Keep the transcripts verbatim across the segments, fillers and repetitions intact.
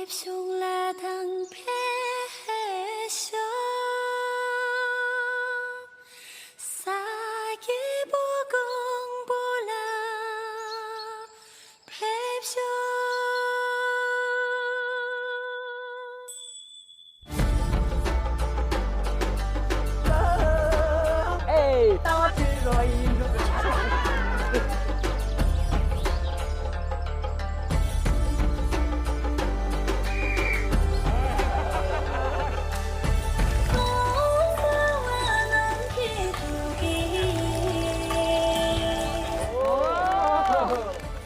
གཞུང་ལ་དང་ཕེབས་ཤོག་ས་སྐྱེས་བུ་ཀོང་པོ་ལ་ཕེབས་ཤོག་ཨེ། ལྟ་བ་དེ་རོ་ཡིན་འགྲོ།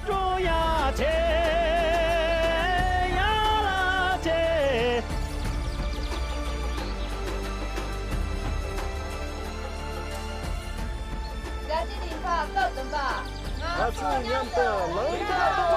ཀྲུང་དབྱང་ཆེ། ཡ་ལ་ཆེ། རྒྱལ་སྤྱིའི་རིང་ཁ་སྐབས་བདུན་པ། ང་ཚོ་མཉམ་དུ་ལངས་ཀྱི་འདུག་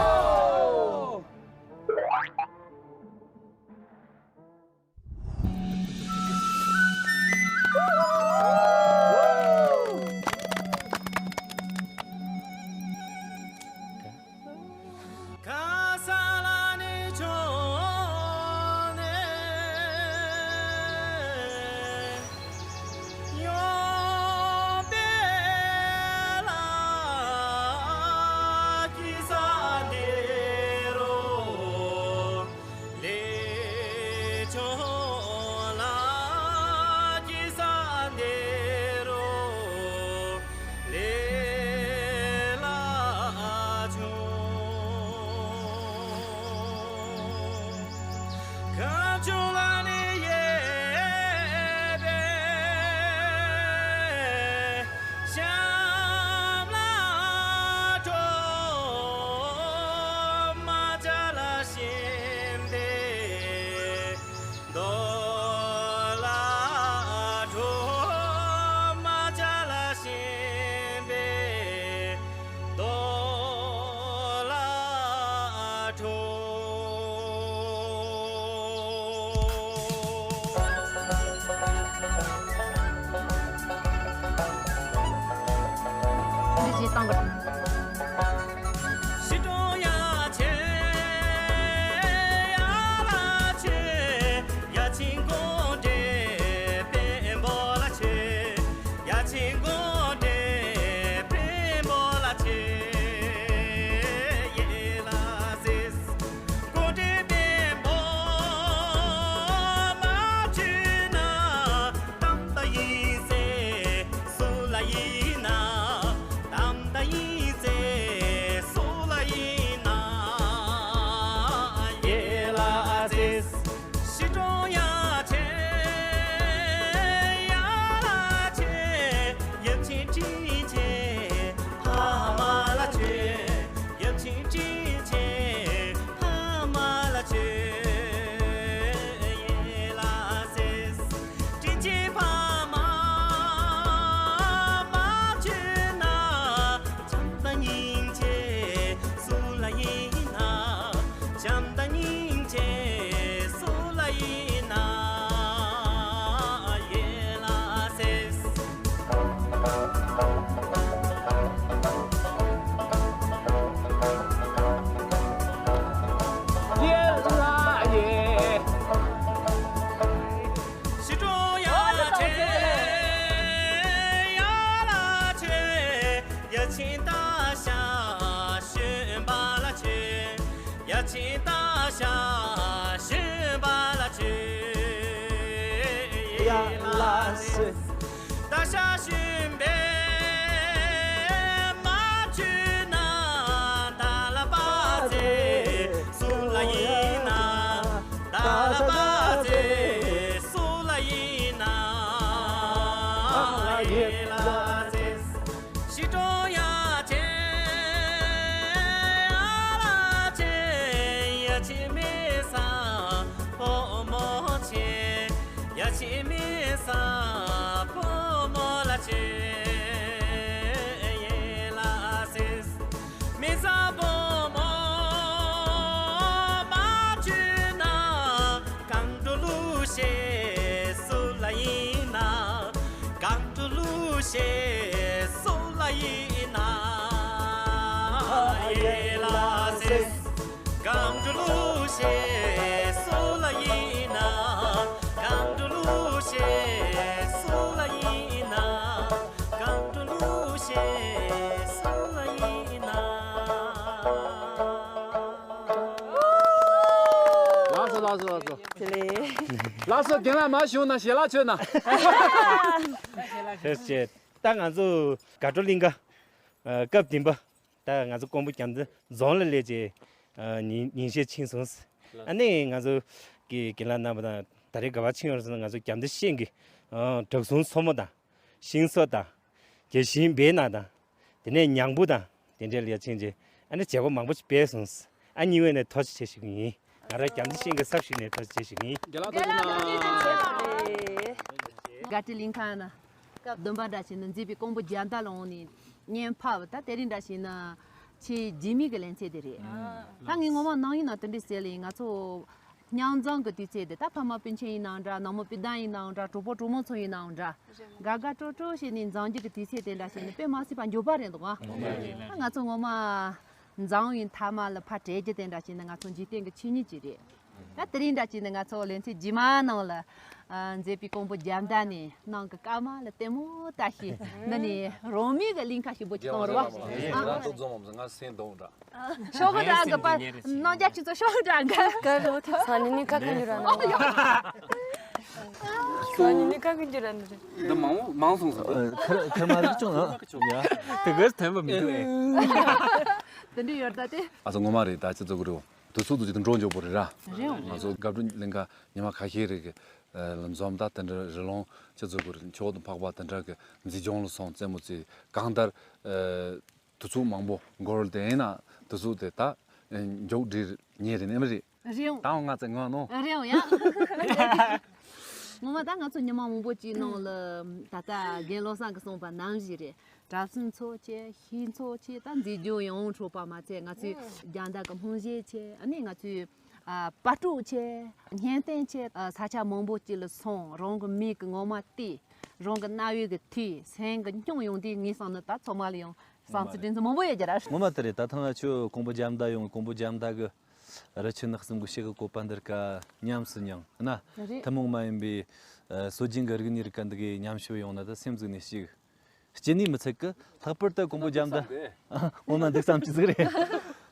ལགས་སོ་ལགས་སོ། ལགས་སོ། རྒན་ལགས་མར་བཞུགས་ན་ཞལ་ལག་མཆོད་ན། ཐུགས་རྗེ་ཆེ། ད་ང་ཚོ་དགའ་སྤྲོ་གླིང་ག་སྐབས་བདུན་པ། ད་ང་ཚོ་ཀོང་པོ་རྒྱ་མདའ་རྫོང་ལ་སླེབས་རྗེས་ཉིན་ཉིན་ཤས་ཕྱིན་སོང་། ཨ་ནི་ང་ཚོ་གི་རྒན་ལགས་རྣམ་པ་དང་ད་རེས་ག་པར་ཕྱིན་ཡོད་ཟེར་ན། ང་ཚོ་རྒྱ་མདའ་ཤན་གྱི་བྲག་ཟུང་མཚོ་མོ་དང་། ཤིང་བཟོ་དང་། རྒྱ་ཤིང་སྦས་ནག་དང་། དེ་ནས་ཉང་བུ་དང་དེ་འདྲའི་ལ་ཕྱིན་རྗེས་ཨ་ནི་བྱེད་སྒོ་མང་པོ་ཞིག་སྤེལ་སོང་། ཨ་ནི་དབྱིན་ཝེ་ནས་ཐུགས་རྗེ་ཆེ་ཞུ་གི་ཡིན། ང་རང་རྒྱ་མདའ་ཤན་གྱི་ས་ཞུས་ནས་ཐུགས་རྗེ་ཆེ་ཞུ་གི་ཡིན། རྒན་ལགས་ཐུགས་རྗེ་གནང་། དགའ་སྤྲོའི་གླིང་ཁ་ན་སྐབས་བདུན་པ་འདྲ་བྱས་ན་མཛེས་པའི་ཀོང་པོ་རྒྱ་མདའ་ལ་འོང་ནས་བརྙན་ཕབ། ད་དེ་རིང་འདྲ་བྱས་ན་ཆེས་རྗེས་མའི་གི་ལེ་ཚན་དེ་རེད། ད་ངས་ངོ་མ་ནམ་ཡིན་ན་དེ་འདྲ་ཟེར་ལེ། ང་ཚོ་མཉམ་འཛོམས་ཀྱི་དུས་ཚོད་དེ། ད་ཕ་མ་སྤུན་མཆེད་ཡིན་ནའང་འདྲ། ནང་མི་སྤུན་ཟླ་ཡིན་ནའང་འདྲ། གྲོགས་པོ་གྲོགས་མོ་ཚོ་ཡིན་ནའང་འདྲ། དགའ་དགའ་སྤྲོ་སྤྲོ་བྱས་ནས་འཛོམས་རྒྱུ་གི་དུས་ཚོད་དེ་འདྲ་བྱས་ནས་དཔེ་མ་སྲིད་པ་མགྱོགས་པ་རེད་འདུག་ཨ། ད་ང་ཚོ་ངོ་མ་འཛོམས་པའི་མཐའ་མ་ལ་ཕར་བྲལ་རྒྱུ་དེ་འདྲ་བྱས་ན་ང་ཚོ་འཇིག་རྟེན་གྱི་ཆོས་ཉིད་ཅིག་རེད། ད་དེ་རིང་འདྲ་བྱས་ན་ང་ཚོ་ལེ་ཚན་རྗེས་མ་ནང་ལ། ཨ། མཛེས་པའི་ཀོང་པོ་རྒྱ་མདའ་ནས་ནང་གི་སྐར་མ་ལ་ལྟད་མོ་ལྟ་ཞིག་འདི་ནས་རང་མོས་ཀྱི་གླིང་ཁ་ཞིག་འབོད་ཀྱི་གཏོང་རོགས། ང་ཚོ་འཛོམས་ང་སེམས་གཏོང་འདྲ། ཤོག་གུ་འདྲ་གི་པ། ནང་རྒྱ་ཁྱི་ཚོ་ཤོག་གུ་འདྲ་གི། ཀ་རོ་ཐ། ས་ནི་ནི་ཀ་ཀི་འགྱུར་ར་ནི། ས་ནི་ནི་ཀ་ཀི་འགྱུར་ར་ནི་རེད། འདི་མང་མང་སོང་ཟེར། ཁར་ཁར་མ་རིག་ཅུང་ཡ། དེ་གར་ཐན་པ་མི་འདུག་ཨེ། དེ་འདྲ་ཡོད་ད་དེ། ཨ་ཚོ་ངོ་མ་རེད། ད་ཅི་ཚོ་གི་རེད། དུས་ཚོད་དུ་ཅི་དུ་འགྲོ་མགྱོགས་པོ་རེད་ར། རེད་འོང་། ང་ཚོ་སྐབས་དྲུག་གླིང་ག་ཉི་མ་ཁ་ཤས་རེ་གི་ལ་འཛོམས། ད་དེ་འདྲ་རི་ལུང་ཅི་ཚོ་གི་རེད། མཆོག་ཏུ་འཕགས་པ་དེ་འདྲ་གི་མཛེས་ལྗོངས་ལ་སོང་རྩེད་མོ་རྩེ། གང་ལྟར་དུས་ཚོད་མང་པོ་འགོར་དེ་ཡིན་ན་དུས་ཚོད་དེ་ད་མགྱོགས་འགྲིལ་ཉེ་རེད་ནི་མ་རེད། རེད་འོང་། ད་འོང་ང་ཚོ་ངོ་ནོ། རེད་འོང་ཡ། ངོ་མ་ད་ང་ཚོ་ཉི་མ་མང་པོ་ཅིག་ནང་ལ་ད་ལྟ་རྒན་བློ་བཟང་གིས་གསུངས་པ་ནང་བཞིན་རེད། གྲབས་གསུམ་ཚོགས་བྱས། ཤིང་ཚོགས་བྱས། ད་མཛེས་ལྗོངས་ཡོངས་འཕྲོག་པ་མ་ཚད་ང་ཚོས་རྒྱ་མདའ་གི་རྨང་གཞི་བྱས། ཨ་ནི་ང་ཚོས་ཨ་པར་སྒྲིག་བྱས། བརྙན་སྟོན་བྱས། ཨ་ས་ཆ་མང་པོ་ཅིག་ལ་སོང་། རང་གི་མིག་གིས་ངོ་མ་བལྟས། རང་གི་རྣ་བའི་གིས་ཐོས། སེམས་ཀྱིས་མྱོང་ཡོང་དུས་ངས་བསམ་ན་ད་ཚང་མ་ལ་ཡང་བསམ་ཚུལ་དྲན་ཚུལ་མང་པོ་ཡོད་རྒྱུ་རེད། ངོ་མ་དེ་རེད། ད་ཐེངས་ང་ཚོ་ཀོང་པོ་རྒྱ་མདའ་ཡོང་། ཀོང་པོ་རྒྱ་མདའ་གི་རི་ཆུ་ནགས་གསུམ་གྱི་ཕྱི་གི་བཀོད་པ་འདི་རིགས་ཉམས་སུ་མྱངས་ན། རེད། ཐུན་མོང་མ་ཡིན་པའི་ཨ་སྲོལ་རྒྱུན་གྱི་རིག་གནས་རིགས་ཀ་འདི་གའི་ཉམས་ཞིབ་ཡོང་ན་ད་སེམས་གཟིགས་ནས་ཤིག་སྐྱིད་ནས་མི་ཚད་ཀི། ལྷག་པར་དུ་ཀོང་པོ་རྒྱ་མདའ། འོ་ན་འདུག་བསམ་གྱི་ཟིག་རེད།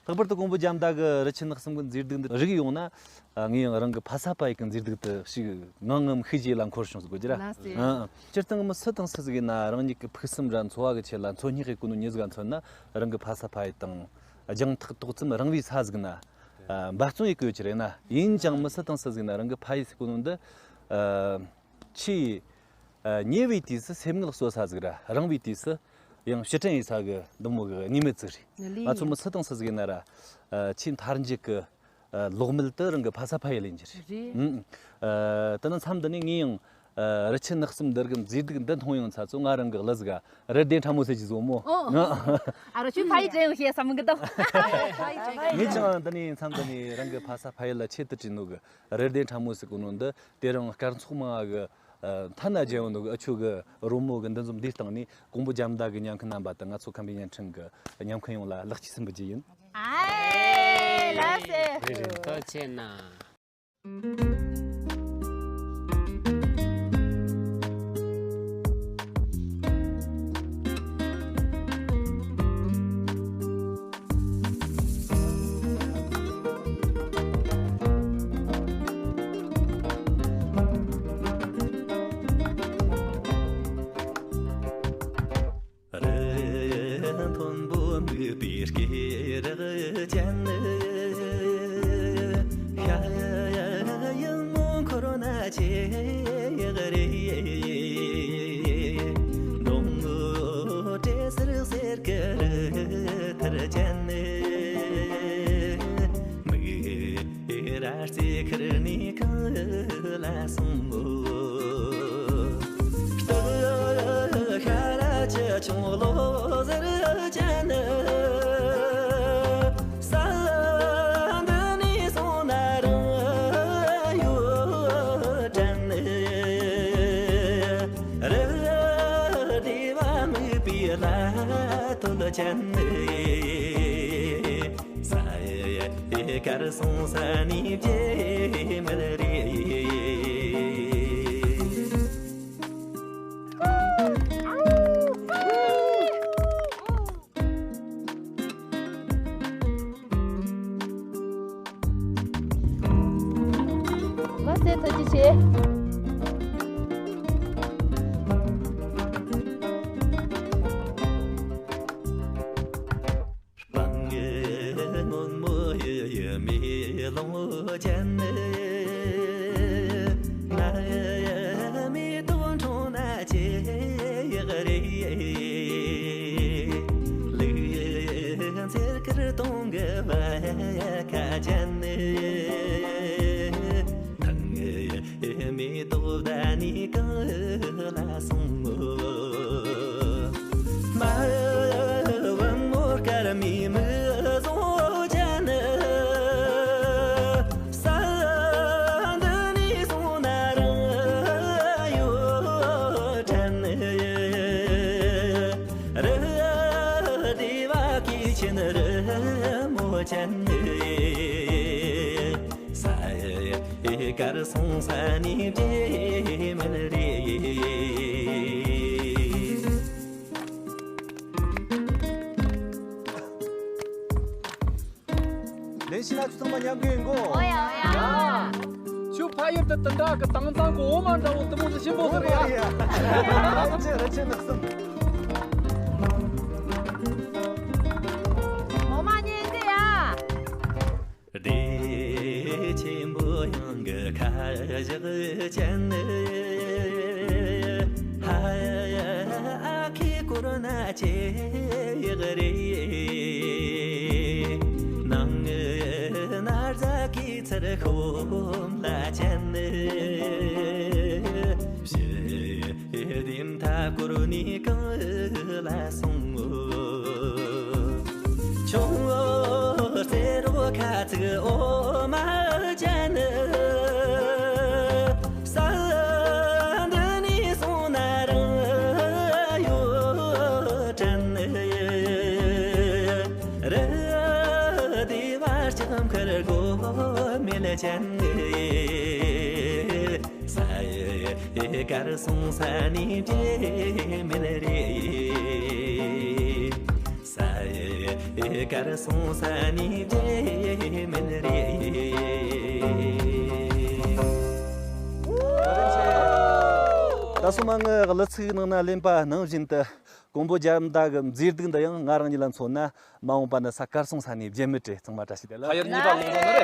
ལྷག་པར་དུ་ཀོང་པོ་རྒྱ་མདའ་གི་རི་ཆུ་ནགས་གསུམ་གྱི་མཛེས་སྡུག་འདི་རིག་ཡོང་ན། ཨ་ངས་ཡང་རང་གི་ཕ་ས་ཕ་ཡུལ་གྱི་མཛེས་སྡུག་དེ་ཞིག་ངང་ངམ་ཤེས་རྗེས་ལ་འཁོར་བྱུང་ཟེར་དགོས་རྒྱུ་ར། ལགས་སོ། ཨ་སྤྱིར་བཏང་མི་སུ་དང་སུ་ཟིག་ཡིན་ན་རང་ཉིད་ཀྱི་ཕུགས་བསམ་ར་འཚོ་བ་གི་ཆེད་ལ་འཚོ་སྙེག་གི་གོ་ནོ་མྱི་ཟིག་ག་མཚོན་ན། རང་གི་ཕ་ས་ཕ་ཡུལ་དང་རྒྱང་ཐག་ཏོག་ཙམ་རིང་བའི་ས་ཟིག་ན་ཨ་འབད་བརྩོན་ཡེད་གི་ཡོད་ཀྱི་རེད་ན། ཡིན་ཀྱང་མི་སུ་དང་སུ་ཟིག་ཡིན་ན་རང་གི་ཕ་ཡུལ་ཟེར་གོ་ནོ་འདི་ཨ་ཆེས་ཨ་ཉེ་བའི་དུས་སུ་སེམས་ངལ་གསོ་ས་ཟིག་ར། རིང་བའི་དུས་སུ་ཡང་ཕྱིར་དྲན་ཡེད་ས་གི་འདི་མོ་གི་ཉེས་མེད་ཟིག་རེད། ལགས། ང་ཚོ་མི་སུ་དང་སུ་ཟིག་ཡིན་ན་ར་ཨ་ཆེས་མཐར་འཇུག་གི་ཨ་ལོག་མེད་དུ་རང་གི་ཕ་ས་ཕ་ཡུལ་ཡིན་རྒྱུ་རེད། རེད། ཨུམ། ཨ་དེ་ནི་མཚམས་འདི་ནས་ངས་ཡང་ཨ་རི་ཆུ་ནགས་གསུམ་འདི་རིགས་མཛེས་སྡུག་འདི་མཐོང་ཡོང་ཚ་ཚོ་ང་རང་གི་གླུ་ཟིག་ག་རི་ལྡེ་ཕྲ་མོ་ཟེར་གྱི་བཟོ་མོ། ཨོ། ང་ཨ་རོ་ཁྱོད་ཕ་ཡུལ་དྲན་ཡོང་ཞེས་བསམ་གི་འདུག་ངས་ཀྱང་འདི་ནས་མཚམས་འདི་ནས་རང་གི་ཕ་ས་ཕ་ཡུལ་ལ་ཆེད་དུ་བྲིས་ནོ་གི་རི་ལྡེ་ཕྲ་མོ་ཟེར་གོ་ནོ་འདི་དེ་རིང་སྐར་ཚོགས་མང་བ་གི་ཨ་མཐའ་ན་མཇལ་ཡོང་ནོ་གི་ཨ་ཆོ་གི་རོལ་མོ་གི་འདུ་འཛོམས་འདིའི་སྟེང་ནས་ཀོང་པོ་རྒྱ་མདའ་གི་ཉན་མཁན་རྣམ་པ་དང་ང་ཚོ་ཁམས་པའི་བརྙན་འཕྲིན་གི་ཉན་མཁན་ཡོངས་ལ་ལེགས་སྐྱེས་སུ་འབུལ་རྒྱུ་ཡིན། ཨའེ་ལགས་སེ། རེད་རེད། ཐུགས་རྗེ་གནང་། རི་མཐོན་པོ་སྨུག་པའི་སྐེད་རགས་ཅན། ཤ་ཡང་མོ་འཁོར་ན་ཆེ་ཡག་རེད། འབྲོང་བུ་བྲེ་སེར་གསེར་གྱི་རི་ཐུར་ཅན། མིག་ར་རྩེ་ཁུར་ནས་གང་ལ་སོང་ངོ་། སྟག་ཤ་ར་ཆུ་ཆུང་ལོ་ཟེར་ཅན། ས་འདི་ནས་སོང་ན་རང་ཡོད་དྲན། རི་སྡེ་བ་མིག་པའི་ལ་ཐོད་ཅན། ས་ཡི་གར་སོང་ས་ནས་བརྗེད་མེད་རེད། ཐུགས་རྗེ་ཆེ། སྤང་ངེ་སྔོན་མོ་ཡི་ཡི་མེ་ལོང་ཅན། ང་མེ་ཏོག་འཁྲུངས་ན་ཅི་ཡག་རེད། ལུག་འཚེར་ཁར་གཏོང་གི་བ་ཁ་ཅན། ཐང་ངེ་མེ་ཏོག་བདག་ནི་གང་ལ་སོང་ངོ་། མ་བུ་མོ་དཀར་མོའི་མིག་བཟང་ཅན། ས་འདི་ནས་སོང་ན་རང་ཡོད་དྲན། རི་དེ་བ་ཀི་ཆེན་རི་མོ་ཅན། ས་ཡི་གར་སོང་ས་ནི་བྲེ་མེད་རེད། ལེན་ཤི་ན་ཚང་མ་མཉམ་གི་ཡིན་གོ། ཨོ་ཡ་ཨོ་ཡ། ཁྱོད་ཕ་ཡུལ་དུ་དུ་འདྲ་གི་དྭངས་གཙང་གི་འོ་མ་འདྲ་བོ་དུ་མོ་དུ་ཞིམ་པོ་ཟེར་ཡ། ཨོ་ཡ། ཨ་ཅེ་ར་ཅེ་ནག་སམ། འོ་མ་ཉན་གི་ཡ། སྡེ་ཆེན་པོ་ཡང་གི་ཁ་བཞག་ཅན། ཧ་ཨ་ཁི་ཀོ་རོ་ན་ཆེ་ཡག་རེད། ནང་ན་རྫ་ཀི་ཚར་ཁོམ་ལ་ཅན། ཞི་དེམ་ཐ་ཀོར་ནི་གང་ལ་སོང་ངོ་། ཆུང་ངུ་རྩེ་རོ་ཁ་ཚིག་འོ་མ་ཅན། ས་འདི་ནས་སོང་ན་རང་ཡོད་དྲན། རི་དེ་བར་ལྕགས་མཁར་སྒོ་མེད་ཅན། ས་ཡི་གར་སོང་ས་ནི་བྲེ་མེད་རེད། ས་ཡི་གར་སོང་ས་ནི་བྲེ་མེད་རེད། ད་སོ་མ་ངའི་གླུ་ཚིག་ནང་ན་ལེན་པ་ནང་བཞིན་དུ། ཀོང་པོ་རྒྱ་མདའ་གི་མཛེས་སྡུག་འདི་ཡང་ང་རང་ཉིད་ལ་མཚོན་ན། མ་འོངས་པ་ནི་ས་གར་སོང་ས་ནས་བརྗེད་མེད་རེད། ཚང་མ་བཀྲ་ཤིས་བདེ་ལེགས། ཕ་ཡུལ་གཉིས་པ་ལོང་ལོང་ནི་རེད།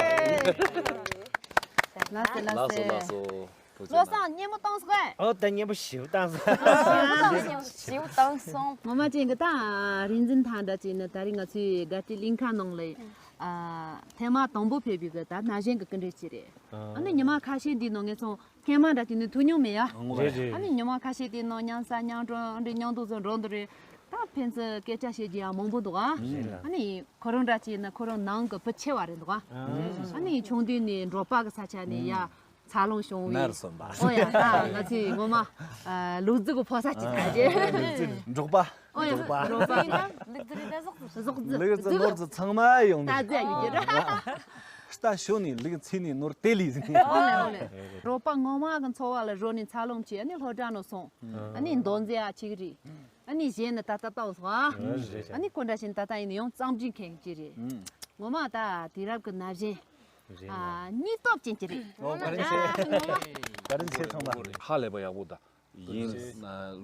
ལགས་སོ་ལགས་སོ། ལགས་སོ་ལགས་སོ། བློ་བཟང་སྙན་མོ་བཏང་སོང་ཨེ། ཨོ་ད་སྙན་པོ་ཞེ་པོ་བཏང་སོང་། བློ་བཟང་སྙན་མོ་ཞེ་པོ་བཏང་སོང་། ངོ་མ་ཅན་གི་ད་རིག་འཛིན་ཐང་འདྲ་ཅིག་ནི་ད་རིང་ང་ཚོའི་དགའ་སྤྲོའི་གླིང་ཁ་ནང་ལ་ཨ་ཐེངས་མ་དང་པོ་ཕེབས་པའི་གི་ད་ན་གཞོན་གི་སྐུ་མགྲོན་ཅིག་རེད། ཨ་ནི་ཉི་མ་ཁ་ཤས་འདིའི་ནང་ངས་ཚོང་ཧེ་མ་འདྲ་ཅིག་ནི་ཐུག་མྱོང་མེད་ཡ། རེད་རེད། ཨ་ནི་ཉི་མ་ཁ་ཤས་དེ་ནང་མཉམ་ཟ་མཉམ་འགྲོ་འདྲ་མཉམ་དུ་ཚོ་འགྲོ་འདུག་རེད། ད་ཕན་ཚུན་སྐད་ཆ་བཤད་རྒྱུ་ཡང་མང་པོ་འདུག་ཨ། རེད་ལ། ཨ་ནི་ཁོ་རང་འདྲ་ཅིག་ནི་ཁོ་རང་ནང་གི་བུ་ཆེ་བ་རེད་འདུག་ཨ། ཨ་ནི་ཆུང་དུས་ནས་འབྲོག་པ་གི་ས་ཆ་ནས་ཡ་འཚར་ལོངས་བྱུང་བའི། ནར་སོན་པ། ཨོ་ཡ་ད་ང་ཚོས་ངོ་མ་ལུག་རྫི་གི་ཕོ་ས་ཅིག་ད་རེད། ལུག་རྫི་འབྲོག་པ། ཨོ་ཡ་འབྲོག་པ། ལུག་རྫི་རེད་ད་ཟོག་རྫི། ཟོག་རྫི། ལུག་རྫི་ནོར་རྫི་ཚང་མ་ཡོང་། ད་རྫི་ཡོད་རྒྱུ་རེད། རྟ་ཞོན་ནས་ལུག་འཚོས་ནས་ནོར་དེ་ལས་ཟིན། ཨོ་ལེ་ཨོ་ལེ། རོགས་པ་ངོ་མ་གི་འཚོ་བ་ལ་རོལ་ནས་འཚར་ལོངས་བྱས། ཨ་ནི་སློབ་གྲྭ་ནང་སོང་། ཨ་ནི་མདོ་འཛིན་ཨ་ཆིག་རེད། ཨ་ནི་གཞན་ནི་ད་ལྟ་ལྟ་བུ་སོང་ཨ། ཨ་ནི་ཁོ་འདྲ་བཞིན་ད་ལྟ་ཡིན་ན་ཡང་གཙང་སྦྲའི་མཁན་གཅིག་རེད། ངོ་མ་ད་དུས་རབས་ཀྱི་ན་གཞོན། ཨ་སྙིང་སྟོབས་ཅན་གཅིག་རེད། ཨོ་བཀའ་དྲིན་ཆེ། ཨ་ངོ་མ། བཀའ་དྲིན་ཆེ་ཚང་མ། ཧ་ལས་པ་ཡག་པོ་ད། ཡིན།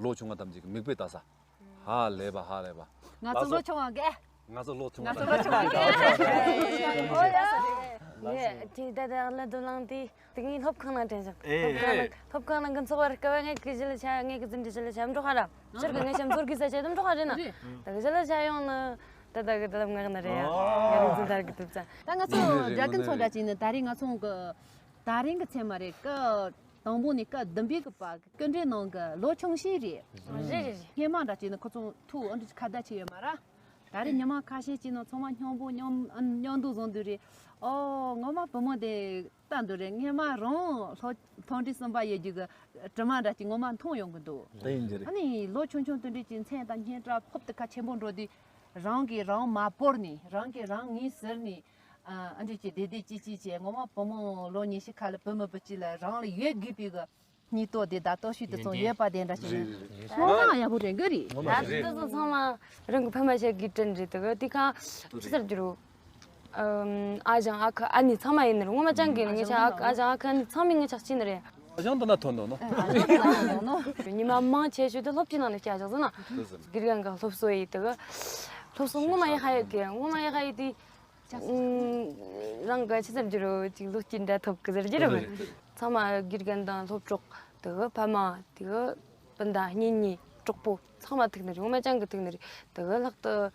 ལོ་ཆུང་བ་ཐམས་ཅད་ཀྱི་མིག་དཔེ་ལྟ་ས། ཧ་ལས་པ་ཧ་ལས་པ། ང་ཚོ་ལོ་ཆུང་བ་གས། ང་ཚོ་ལོ་ཆུང་བ། ང་ཚོ་ལོ་ཆུང་བ་གས། ངས་དེ་ད་ལྟ་ལ་དོ་ལངས་ཏེ་དེ་ངའི་སློབ་ཁང་ནང་དྲན་བཞག་ཨེ། སློབ་ཁང་ནང་སློབ་ཁང་ནང་གི་འཚོ་བར་སྐབས་ངས་ཀི་ཞི་ལ་ཆ་ངས་ཀི་ཙི་འདྲི་ཞི་ལ་ཆ་འགྲོ་ཧ་ར། ཕྱིར་གི་ངས་ཆ་མཛོར་གི་ས་ཆ་དུ་འགྲོ་ཧ་རེ་ན། ད་གི་ཞི་ལ་ཆ་ཡོང་ན་ད་ད་གི་ད་ལམ་ངག་ན་རེ་ཡ། ངས་རིག་འཛིན་དར་གི་དུ་ཙ། ད་ང་ཚོ་རྒྱ་ཀུན་ཚོ་འདྲ་ཅིག་ནི་ད་རེས་ང་ཚོ་གི་ད་རིང་གི་མཚན་མ་རེད་ཀི། དང་པོ་ནས་སྐབས་བདུན་པའི་གི་བར་སྐུ་མགྲོན་ནང་གི་ལོ་ཆུང་ཤོས་རེད། རེད་རེད་རེད། སྔོན་མ་འདྲ་བྱས་ན་ཁོ་ཚོ་ཐུག་ཨ་འདྲ་ཁ་བརྡ་བྱས་ཡོད་མ་ར། ད་རེས་ཉི་མ་ཁ་ཤས་ཅིག་ནང་ཚང་མ་སྙོམས་པོ་མཉམ་མཉམ་དུ་བཟུང་དུས་རེད། ཨོ་ངོ་མ་བུ་མོ་དེ་ལྟ་འདུག་རེད། སྔོན་མ་རང་ལྷོ་མཐོ་འབྲིང་གསུམ་པ་ཡོད་རྒྱུ་གི་དྲི་མ་འདྲ་ཅིག་ངོ་མ་མཐོང་ཡོང་གི་འདུག་དེ་ཡིན་གྱི་རེད། ཨ་ནི་ལོ་ཆུང་ཆུང་དེ་འདྲས་ཀྱི་མཚན་དང་སྙན་གྲགས་ཕོབ་ཏེ་ཁ་ཆེན་པོ་འགྲོ་དུས་རང་གིས་རང་མ་བོར་ནས་རང་གིས་རང་ངོས་ཟུར་ནས། ཨ་འདྲ་ཅིག་བདེ་བདེ་སྐྱིད་སྐྱིད་བྱས་ངོ་མ་བུ་མོ་ལོ་ཉི་ཤུ་ཁ་ལ་བུ་མོ་བུ་གཅིག་ལ་རང་ལ་ཡོད་དགོས་པའི་གི་སྙིང་སྟོབས་དེ་དང་སྟོབས་ཤུགས་དེ་ཚོ་ཡོད་པ་དེ་འདྲ་ཞིག་རེད། ངོ་མ་ཡག་པོ་རེད་གི་རེད། ངོ་མ་ད་རེད། དེ་ཚོ་ཚང་མ་རང་གི་ཕ་མ་ཞིག་གི་དྲིན་རེད་དེ་གི་དེ་གང་ཅི་ཟེར་རྒྱུ་རུ། ཨ་ཞང་ཨ་ཁུ་ཨ་ནེ་ཚང་མ་ཡིན་ནི་རེད། ངོ་མ་ཅང་གི་ངེད་ཅག་ཨ་ཁུ་ཨ་ཞང་ཨ་ཁུ་ཨ་ནེ་ཚང་མས་ངེད་ཅག་གཅིག་ནི་རེད། ཨ་ཞང་དེ་ན་ཐོན་འདུག་ནོ། ཉི་མ་མང་ཆེ་ཤོས་དེ་སློབ་གྲྭའི་ནང་ནས་བསྐྱལ་བཞག་ཟེར་ན། དགེ་རྒན་གི་སློབ་གསོ་ཡིན་དེ་གི། སློབ་གསོ་ངོ་མ་ཡག་ཧ་ཡོད་གི། ངོ་མ་ཡག་ཧ་ཡོད་དེ། རང་གི་ཆི་ཟེར་རྒྱུ་རོ་ཅིག་བློ་སྐྱེད་འདྲ་ཐོབ་གི་ཟེར་རྒྱུ་རོ། ཚང་མ་དགེ་རྒན་དང་སློབ་གྲོགས་དེ་གི་ཕ་མ་དེ་གི་སྤུན་ཟླ་གཉེན་ཉེ་གྲོགས་པོ་ཚང་མ་ཐུག་ནི་རེད། ངོ་མ་ཅང་གི་ཐུག་ནི་རེད། དེ་གི་ལྷག་ཏུ་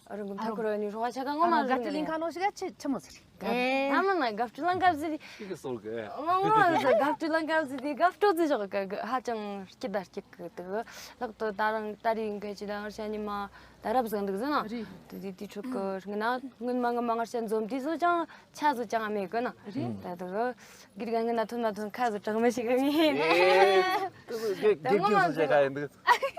རང་གི་མཐའ་འཁོར་བའི་ནི་རོགས་ཆ་ག་ངོ་མ་རིག་ནི་རེད། ཁ་ནོ་ཞིག་ཆི་ཆི་མོ་ཟེར། ཨེ། ཨ་མ་ན་དགའ་སྤྲོ་ལང་དགའ་ཟེར། ཤི་གི་སོལ་གི། མ་ངོ་མ་ཟེར་དགའ་སྤྲོ་ལང་དགའ་ཟེར་དེ་དགའ་སྤྲོ་ཟེར་ཞོག་གི་ཧ་ཅང་སྐྱིད་ད་སྐྱིད་གི། དེ་གི་ལྷག་ཏུ་ད་རང་ད་རེས་འགའ་ཅི་ད་ངར་ཤ་ཉི་མ་ད་རབ་ཟང་འདུག་ཟེར་ན། རེད། དེ་དེ་དེ་ཕྲུ་གུ་ང་ན་སྔོན་མ་ང་མ་ངར་ཤ་འཛོམས་དུས་སུ་ཅང་ཆ་སུ་ཅང་མེད་གི་ན། རེད། ད་དེ་གི་དགེ་རྒན་ང་ན་ཐོན་མ་ཐོན་ཁ་སུ་གྲགས་མི་ཤེས་གི་ངས། ཨེ། དེ་གི་དགེ་རྒན་སུ་ཅེ་ཁ་ཡིན་འདུག་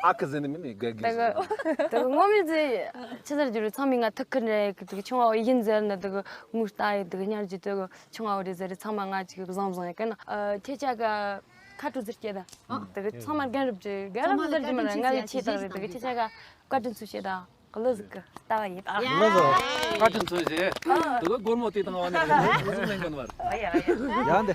ཨ་ཁུ་ཟེར་ནི་མིན་ནི་དགེ་རྒན་ཟེར་ནི། དེ་གི་ངོ་མི་ཟེར་ཆི་ཟེར་རྒྱུ་རེད། ཚང་མས་ང་ཐུག་གི་རེད་གི། དེ་གི་ཆུང་བ་ཡིན་ཟེར་ན་དེ་གི་ངུ་ལྟ་ཡི་དེ་གི་ཉར་རྒྱུ་དེ་གི་ཆུང་བ་རེད་ཟེར་རེད། ཚང་མ་ང་ཅིག་བཟང་བཟང་ཡི་གི་ན། ཨ་ཁྱེད་ཅག་གི་ཁ་དྲོ་ཟེར་སྐྱེ་ད། དེ་གི་ཚང་མ་རྒན་རབས་ཀྱི་རྒན་རབས་ཟེར་རྒྱུ་མ་རེད། ང་ལས་ཆེ་དག་རེད། དེ་གི་ཁྱེད་ཅག་གི་བཀའ་དྲིན་ཚུལ་བཤད་དང་གླུ་ཟིག་གི་ལྟ་བ་ཡིན་ད། ལགས་སོ། བཀའ་དྲིན་ཆེ་ཞེས། དེ་གི་སྒོར་མོ་དེ་དང་བ་ནི་རེད། ཟིག་ལེན་གི་ནི་བར། ཡ་འདི།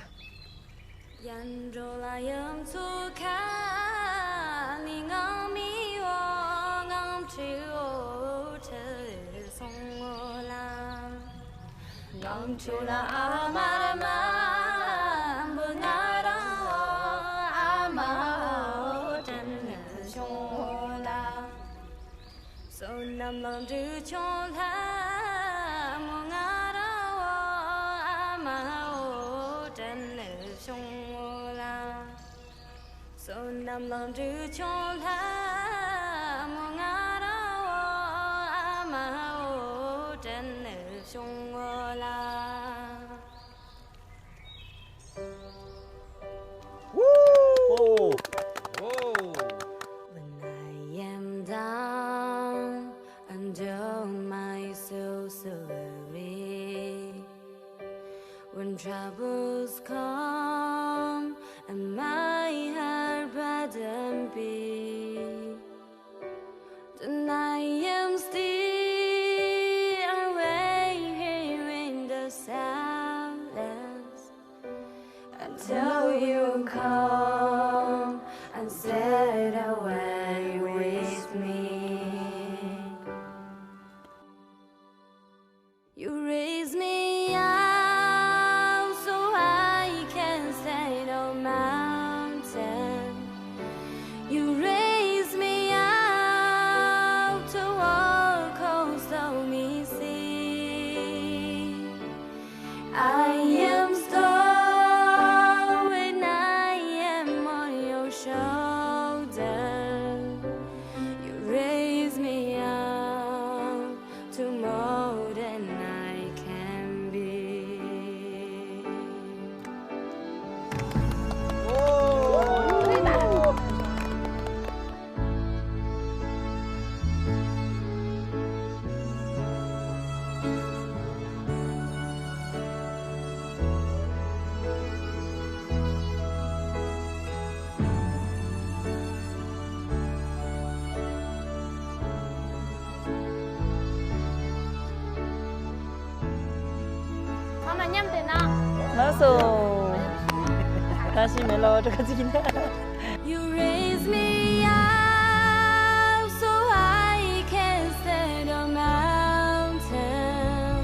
བསོད་ནམས་ལོངས་སྤྲུལ་ཆུང་ལྷ་མོ་ང་རང་འོ། ཨ་མ་འོ་དྲན་ནས་བྱུང་ངོ་ལ། བསོད་ནམས་ལོངས་སྤྲུལ་ཆུང་ལྷ་མོ་ང་རང་འོ། ཨ་མ་འོ་དྲན་ནས་བྱུང་ངོ་ལ། Woo! Oh. Whoa. When I am down and oh my so so weary, when troubles come and my heart burden be, then I am still away here in the silence until you come and sit away with me. You raise me up so I can stand on mountain. You raise me up to walk on stormy sea. I am strong when I am on your shoulder. You raise me up to more than I can be. ཚང་མ་མཉམ་དུ་ན། ལགས་སོ། ད་ཤི་མེ་ལོ་ཏྲ་ཁ་ཅིག་ན། You raise me up so I can stand on mountain.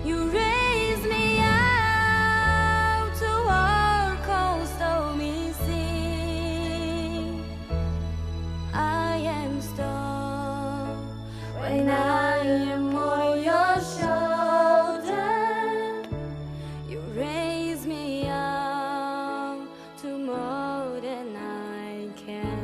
You raise me up to walk on stormy sea. I am strong when I am on your shoulder. You raise me up to more than I can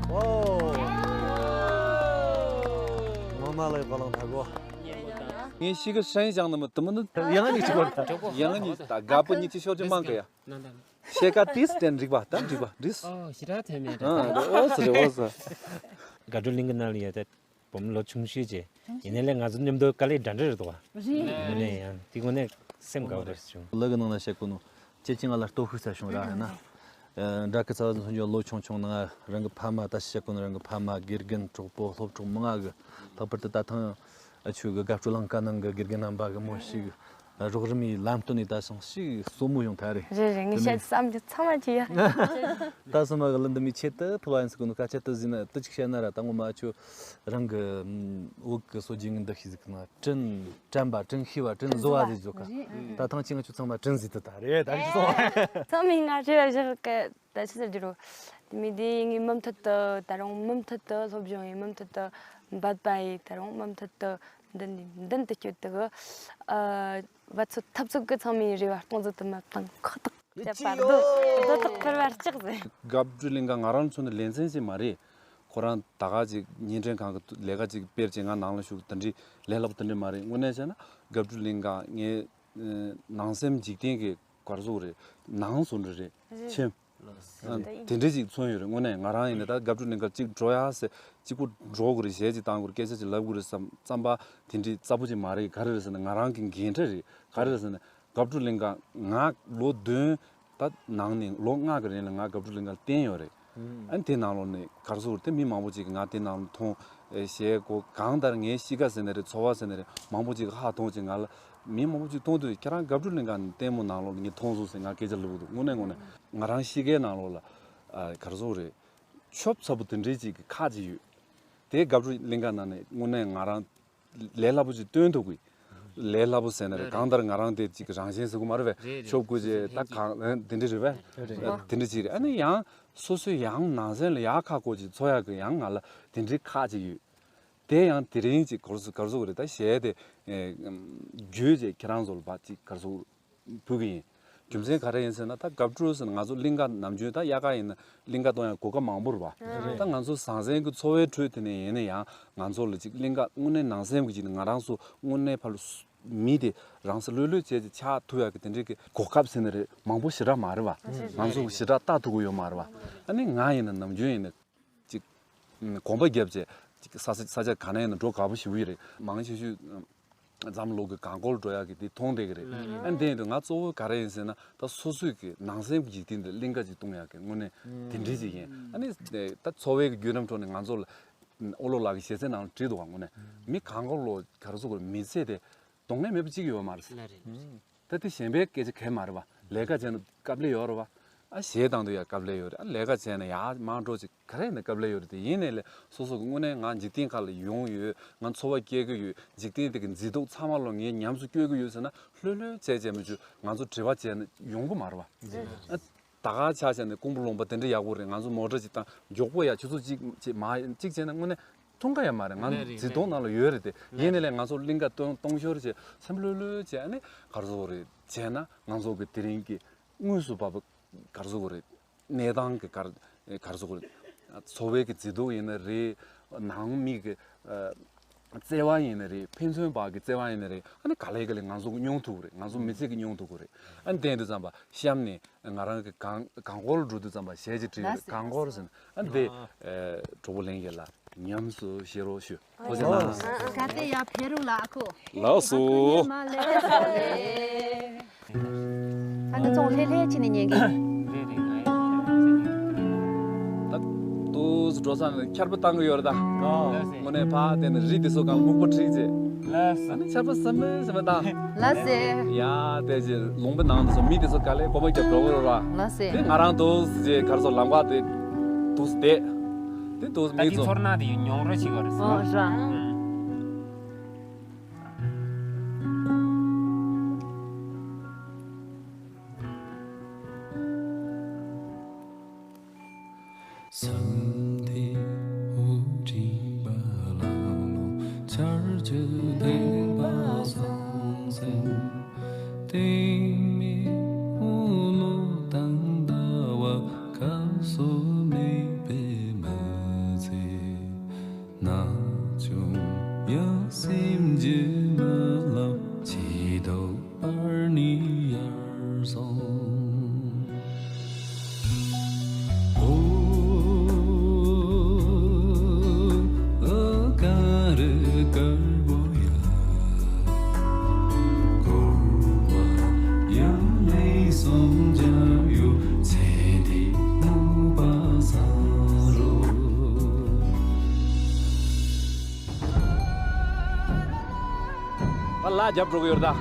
ཨོ། ངོ་མ་ལ་ཡི་གོ་ལང་ཐག་གོ། ངས་ཤི་གི་ཧྲན་ཞང་ནི་མི་དུ་མི་ནི་ཡང་ནི་ཅི་གོ། ཡང་ནི་ད་དགའ་པོ་ཉིད་ཀྱི་ཤོར་གྱི་མང་གི་ཡ། ཤེ་ཀ་ཏིས་དེ་འགྲིག་པ་ད་འགྲིག་པ་རིས། ཨོ་ཞི་ར་ཐེ་མེད་ཨ་རེད། ཨོ་སི་རེད་ཨོ་སི། དགའ་སྤྲོ་གླིང་གི་ནང་ལ་ཡོད་དེ་བུ་མོ་ལོ་ཆུང་ཤོས་ཀྱི་ཡིན་ནའི་ལས་ང་ཚོ་མཉམ་དུ་དཀའ་ལས་འདྲ་འདྲ་རེད་འདུག་བ། རེད། དངོས་གནས་ཡང་དེ་དངོས་གནས་སེམས་དགའ་བོ་རེད་བྱུང་། ལ་གི་ནང་ལ་བཤད་གོ་ནོ་ཁྱེད་ཀྱིས་ང་ལ་སྟོབས་ཤུགས་ཟེར་བྱུང་ར་ཡིན་ན། འདྲ་གི་ཚ་བ་མཚོན་རྒྱུ་ལོ་ཆུང་ཆུང་ནང་རང་གི་ཕ་མ་ད་བཤད་གོ་ནོ་རང་གི་ཕ་མ་དགེ་རྒན་གྲོགས་པོ་སློབ་གྲོགས་མང་ང་གི་ལྷག་པར་དུ་ད་ཐེངས་ཨ་ཆོས་གི་དགའ་སྤྲོ་གླིང་ག་ནང་གི་དགེ་རྒན་རྣམ་པ་གི་མོ་ཞིག་རོགས་རམ་ཡི་ལམ་སྟོན་ནས་ད་སང་ཞིག་གསོ་མོ་ཡོང་ཐལ་རེད། རེད་རེད། ངས་དེ་ནས་བཤད་བསམ་རྒྱུ་ཚང་མ་ཅི་ཡ། ད་སོ་མ་གི་ལ་འདི་མི་ཆེད་དུ་ཕུལ་བ་ཡིན་ཟེར་གོ་ནོ་སྐད་ཆ་དུ་ཟིན་ན་དུ་ཅིག་བཤད་ན་ར་ད་ངོ་མ་ཆོ་རང་གི་འོག་གི་སོ་རྒྱུས་ངན་འདི་ཤི་ཟིག་ན་དྲིན་དྲན་པ་དྲིན་ཤེས་པ་དྲིན་གཟོ་བ་ཟིག་བཟོ་ཁ། ད་ཐང་ཆེན་ང་ཆོ་ཚང་མ་དྲིན་ཟིག་ཏུ་ད་རེད་ད་ཤི་སོང་། ཚང་མས་ང་ཆོ་བཞག་གི་ད་ཆི་ཟེར་རྒྱུ་རོ། དེ་མི་དེ་ངའི་མུ་མཐུད་དུ་ད་རུང་མུ་མཐུད་དུ་སློབ་སྦྱོང་ཡིན། མུ་མཐུད་དུ་འབད་པ་ཡིན། ད་རུང་མུ་མཐུད་དུ་མདུན་ནས་མདུན་དུ་སྐྱོད་དུ་གི་ཨ། བ་ཚོ་འཐབ་རྩོད་ཀྱི་ཚང་མའི་རེ་བ་སྟོང་ཟད་དུ་མ་བཏང་ཁོ་ཐག་བྱས་པ་རྡོ་རྡོ་ཐག་ཁུར་བར་ལྕག་ཟེར། དགའ་སྤྲོའི་གླིང་ག་ང་རང་མཚོན་ན་ལེ་ཚན་ཞིག་མ་རེད། ཁོ་རང་ད་ག་ཅིག་བརྙན་འཕྲིན་ཁང་གི་ལས་ཀ་ཅིག་སྤེལ་ཅིག་ང་ནང་ལ་ཞུགས་དེ་འདྲའི་ལས་སླ་པོ་དེ་འདྲ་མ་རེད། དངོས་གནས་བྱས་ན་དགའ་སྤྲོའི་གླིང་ག་ངའི་ནང་སེམས་འཇིག་རྟེན་གྱི་གར་སོགས་རེད། ནང་སོ་འདྲ་རེད། ཆེམ། དེ་འདྲ་ཅིག་མཚོན་ཡོད་རེད། དངོས་གནས་ང་རང་ཡིན་ན་ད་དགའ་སྤྲོའི་གླིང་ག་གཅིག་འགྲོ་ཡ་ཟེར་གཅིག་པུ་འགྲོ་དགོས་རེད། གཞས་ཅིག་བཏང་དགོས་རེད། སྐད་ཆ་ཅིག་ལབ་དགོས་རེད་བསམ་བསམ་པ་དེ་འདྲའི་རྩ་པོ་ཅིག་མ་རེད། ག་རེ་རེད་ཟེར་ན་ང་རང་གི་འགན་འཁྲི་རེད། ག་རེ་རེད་ཟེར་ན་དགའ་སྤྲོའི་གླིང་ག་ང་ལོ་བདུན་ད་ནང་ནས་ལོ་ལྔ་གི་རིང་ལ་ང་དགའ་སྤྲོའི་གླིང་ག་བསྟེན་ཡོད་རེད། ཨ་ནི་དེ་ནང་ལོགས་ནས་གར་སོང་རེད། དེ་མི་མང་པོ་ཅིག་གིས་ང་དེ་ནང་ལ་མཐོང་། ཨེ་གཞས་གོ་གང་ལྟར་ངའི་གཤིས་ཀ་ཟེར་ནའི་རེད། འཚོ་བ་ཟེར་ནའི་རེད། མང་པོ་ཅིག་གིས་ཧ་མཐོང་ཅིག་ང་ལ་མི་མང་པོ་ཅིག་མཐོང་དུས་ཁྱེད་རང་དགའ་སྤྲོའི་གླིང་ག་ནས་ལྟད་མོ་ནང་ལོགས་ནས་ངས་མཐོང་སོང་ཟེར་ང་སྐད་ཆ་ལབ་ཀྱི་འདུག་དངོས་གནས་དངོས་གནས་ང་རང་གཤིས་ཀའི་ནང་ལོགས་ལ་ཨ་གར་སོང་རེད། ཆོབ་ཚ་པོ་དེ་འདྲའི་ཅིག་གི་ཁག་ཅིག་ཡོད། དེ་དགའ་སྤྲོའི་གླིང་ག་ནང་ནས་དངོས་གནས་ང་རང་ལས་སླ་པོ་ཅིག་སྟོན་ཐུབ་གི། ལས་སླ་པོ་ཟེར་ན་རེད། རེད། གང་ལྟར་ང་རང་དེ་ཅིག་རང་བཞིན་ཟེར་གི་མ་རེད་པས། རེད་རེད། ཆོབ་དགོས་ཅེས་ད་གང་དེ་འདྲ་རེད་པས། རེད། དེ་འདྲ་ཅིག་རེད། ཨ་ནི་ཡང་སོ་སོའི་ཡང་ནང་སེམས་ལ་ཡག་ཁག་པོ་ཅིག་འཚོལ་ཡག་གི་ཡང་ང་ལ་དེ་འདྲའི་ཁག་ཅིག་ཡོད། དེ་ཡང་དེ་རིང་ཅིག་གར་སོང་གར་སོང་རེད། ད་གཞས་དེ་བརྒྱུད་ཅེས་ཁྱེད་རང་ཚོ་ལ་ཕར་ཅིག་གར་སོང་ཕུལ་གི་ཡིན། རྒྱུ་མཚན་ག་རེ་ཡིན་ཟེར་ན་ད་དགའ་སྤྲོ་ཟེར་ན་ང་ཚོ་གླིང་ག་ནམ་རྒྱུན་ད་དབྱར་ཁ་ཡིན་ན་གླིང་ག་གཏོང་ཡག་གོ་སྐབས་མང་པོ་རེད་པ། རེད། ད་ང་ཚོ་ཟང་ཟིང་གི་འཚོ་བའི་ཁྲོད་དེ་ནས་ཡིན་ན་ཡང་ང་ཚོ་ལ་ཅིག་གླིང་ག་དངོས་གནས་ནང་སེམས་ཀྱི་ཅིག་ནས་ང་རང་ཚོ་དངོས་གནས་ཕར་ལ་མི་དེ་རང་ས་ལྷོད་ལྷོད་བྱས་ཏེ་ཆགས་ཐུབ་ཡག་གི་དེ་འདྲའི་གི་གོ་སྐབས་ཟེར་ན་རེད། མང་པོ་ཞེ་དྲག་མ་རེད་པ། ང་ཚོ་ཞེ་དྲག་ལྟ་ཐུབ་ཀྱི་ཡོད་མ་རེད་པ། ཨ་ནི་ང་ཡིན་ན་ནམ་རྒྱུན་ཡིན་ན་ཅིག་གོམ་པ་བརྒྱབ་བྱས་ཅིག་ས་ས་ས་ཆ་ག་ནས་ཡིན་ན་འགྲོ་དགའ་པོ་ཞེ་པོ་ཡོད་རེད། མང་ཆེ་ཤོས་འཛམ་གླིང་གི་གངས་སྐོར་འགྲོ་ཡག་གི་དེ་མཐོང་བསྡད་ཀྱི་རེད། ཨ་ནི་དེ་ཡིན་དུས་ང་གཙོ་བོ་ག་རེ་ཡིན་ཟེར་ན་ད་སོ་སོའི་གི་ནང་སེམས་ཀྱི་འཇིག་རྟེན་དེ་གླིང་ག་ཅིག་གཏོང་ཡག་གི་དངོས་གནས་དེ་འདྲ་ཅིག་ཡིན། ཨ་ནི་ད་འཚོ་བའི་གི་བརྒྱུད་རིམ་ཁྲོད་ནས་ང་ཚོ་ལ་ཨོ་ལོ་ལགས་ཀྱི་ཞལ་ཚད་ནང་ལ་བྲིས་འདུག་བ། དངོས་གནས་མི་གང་ག་ལོ་ག་རེ་ཟེར་དགོས་རེད། མི་ཚེ་དེ་གཏོང་མཁན་མེད་པ་གཅིག་ཡོད་མ་རེད། ལགས་རེད། ད་དེ་གཞན་པའི་སྐད་ཆ་གང་ཡང་མ་རེད་པ། ལས་ཀ་བྱས་ན་དཀའ་ལས་ཡོད་རེད་པ། ཨ་གཞས་བཏང་དུས་ཡང་དཀའ་ལས་ཡོད་རེད། ཨ་ལས་ཀ་བྱས་ན་ཡང་མང་འགྲོ་ཅིག་ག་རེ་ཡིན་ན་དཀའ་ལས་ཡོད་རེད། དེ་ཡིན་ནའི་ལས་སོ་སོ་གི་དངོས་གནས་ང་འཇིག་རྟེན་ཁག་ལ་ཡོང་ཡོད། ང་འཚོ་བ་སྐྱེལ་གི་ཡོད། འཇིག་རྟེན་དེ་གི་མཛེས་སྡུག་ཚང་མ་ལོ་ངས་ཉམས་སུ་བསྐྱོད་གི་ཡོད་ཟེར་ན་ལྷོད་ལྷོད་བྱས་བྱས་མ་བཅུག་ང་ཚོ་དྲི་བ་བྱས་ན་ཡོང་གི་མ་རེད་པ། ཨ་ད་ག་ཆ་བཞག་ནས་ཀོང་པོ་ལུང་པ་དེ་འདྲ་ཡག་པོ་རེད། ང་ཚོ་མོ་ཊ་ཅིག་བཏང་མགྱོགས་པོ་ཡ་ཆུ་ཚོད་གཅིག་ཅིག་མ་གཅིག་བྱས་ན་དངོས་གནས་མཐོང་ག་ཡ་མ་རེད། ང་ཚོ་ལགས་རེད། འཛིན་གྲྭ་ནང་ལ་ཡོད་རེད་དེ། ཡིན་ནའི་ལས་ང་ཚོ་གླིང་ག་སྟོང་སྟོང་ཤོར་བྱས་སེམས་ལྷོད་ལྷོད་བྱས་ནས་གར་སོང་རེད། བྱས་ན་ང་ཚོ་གི་དེ་རིང་གི་དངོས་སུ་བབ་གར་སོང་རེད། གནས་སྟངས་ཀྱི་གར་གར་སོང་རེད། འཚོ་བའི་གི་མཛེས་སྡུག་ཡིན་ན་རེད། ནང་མི་གི་བརྩེ་བ་ཡིན་ན་རེད། ཕན་ཚུན་བར་གྱི་བརྩེ་བ་ཡིན་ན་རེད། ཨ་ནི་ག་ལེ་ག་ལེ་ང་ཚོ་མྱོང་ཐུབ་ཀྱི་རེད། ང་ཚོ་མི་ཚེ་གི་མྱོང་ཐུབ་ཀྱི་རེད། ཨ་ནི་དེ་འདྲ་ཙམ་པ་གཤམ་ནས་ང་རང་གི་གངས་གངས་སྐོར་འགྲོ་དུས་ཙམ་པ་གཞས་ཅིག་བྲིས་ཡོད་རེད། གངས་སྐོར་ཟེར་ན། ཨ་ནི་དེ་གྲོགས་པོ་ལྷན་རྒྱས་ལ་ཉམས་སུ་བཞེས་རོགས་ཞུ། ཐུགས་རྗེ་གནང་། གལ་ཏེ་ཡ་ཕེ་རུ་ལ་ཨ་ཁུ། ལགས་སོ། ཨ་ཁུ་ཉི་མ་ལེ་ཚ་ལེ། ཨ་ནི་ཙོང་ལྷེ་ལྷེ་ཕྱི་ནས་ཉན་གི། རེད་རེད། ང་ཡང་ད་དུ་འགྲོ་ས་ནས་ཆར་པ་བཏང་གི་ཡོད་རེད་ད། ཨོ། དངོས་གནས་ཕ་དེ་ནས་རི་དེ་ཚོ་གང་སྨུག་པ་འཁྲིགས་རྗེས། ལགས་སོ། ཨ་ནི་ཆར་པ་ཟབ་མོ་ཟབ་མོ་བཏང་། ལགས་སེ། ཡ་དེ་རྗེས་ལུང་པའི་ནང་དུ་སོང་མི་དེ་ཚོ་ག་ལེ་གོམ་པ་རྒྱབ་འགྲོ་གི་རེད་ར། ལགས་སེ། དེ་ང་རང་དུ་རྗེས་གར་སོང་ལམ་ཁ་དེ་དུ་བསྡད། དེ་དུ་ད་མི་དེ་ཚོ། ཚོར་སྣང་དེ་མྱོང་རོལ་བྱེད་དགོས་རེད་ཟེར་བ། ཨོ་ར། མེད་པའི་མི་ཚེ། ན་ཆུང་ཡང་སེམས་ཀྱི་རྨི་ལམ་ཇེ་མཐོར་འཕར་ནས་ཡར་སོང་། ཨོ། ཨོ། གངས་རི་དཀར་པོ་ཡ། འཁོར་བ་ཡང་ལན་གསུམ་བརྒྱབ་ཡོད། ཚེ་འདིའི་མུན་པ་སངས་རོགས། ཨ་ལ་རྒྱབ་འགྲོ་གི་ཡོད་ད།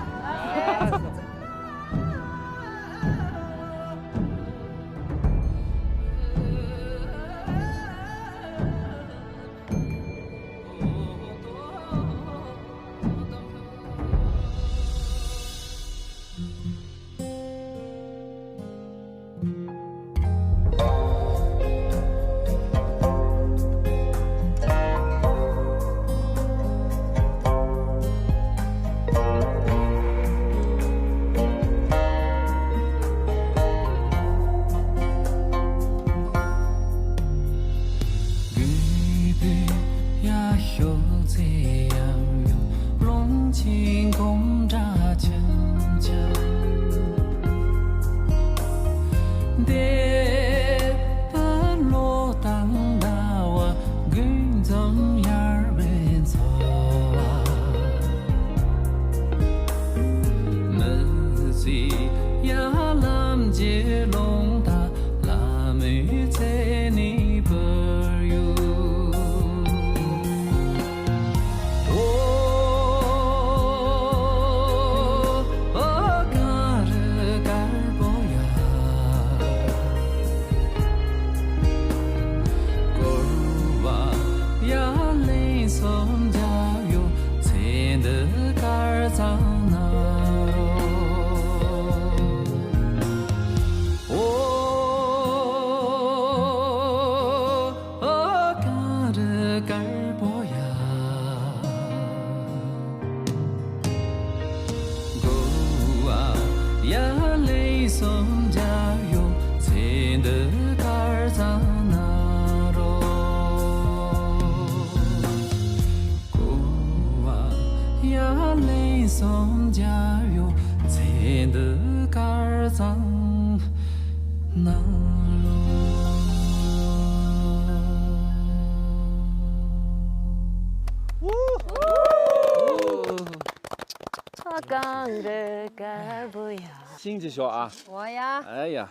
གངས་རི་དཀར་པོ་ཡ། ཤིང་གི་ཞོག་ཨ། འོ་ཡ། ཨ་ཡ།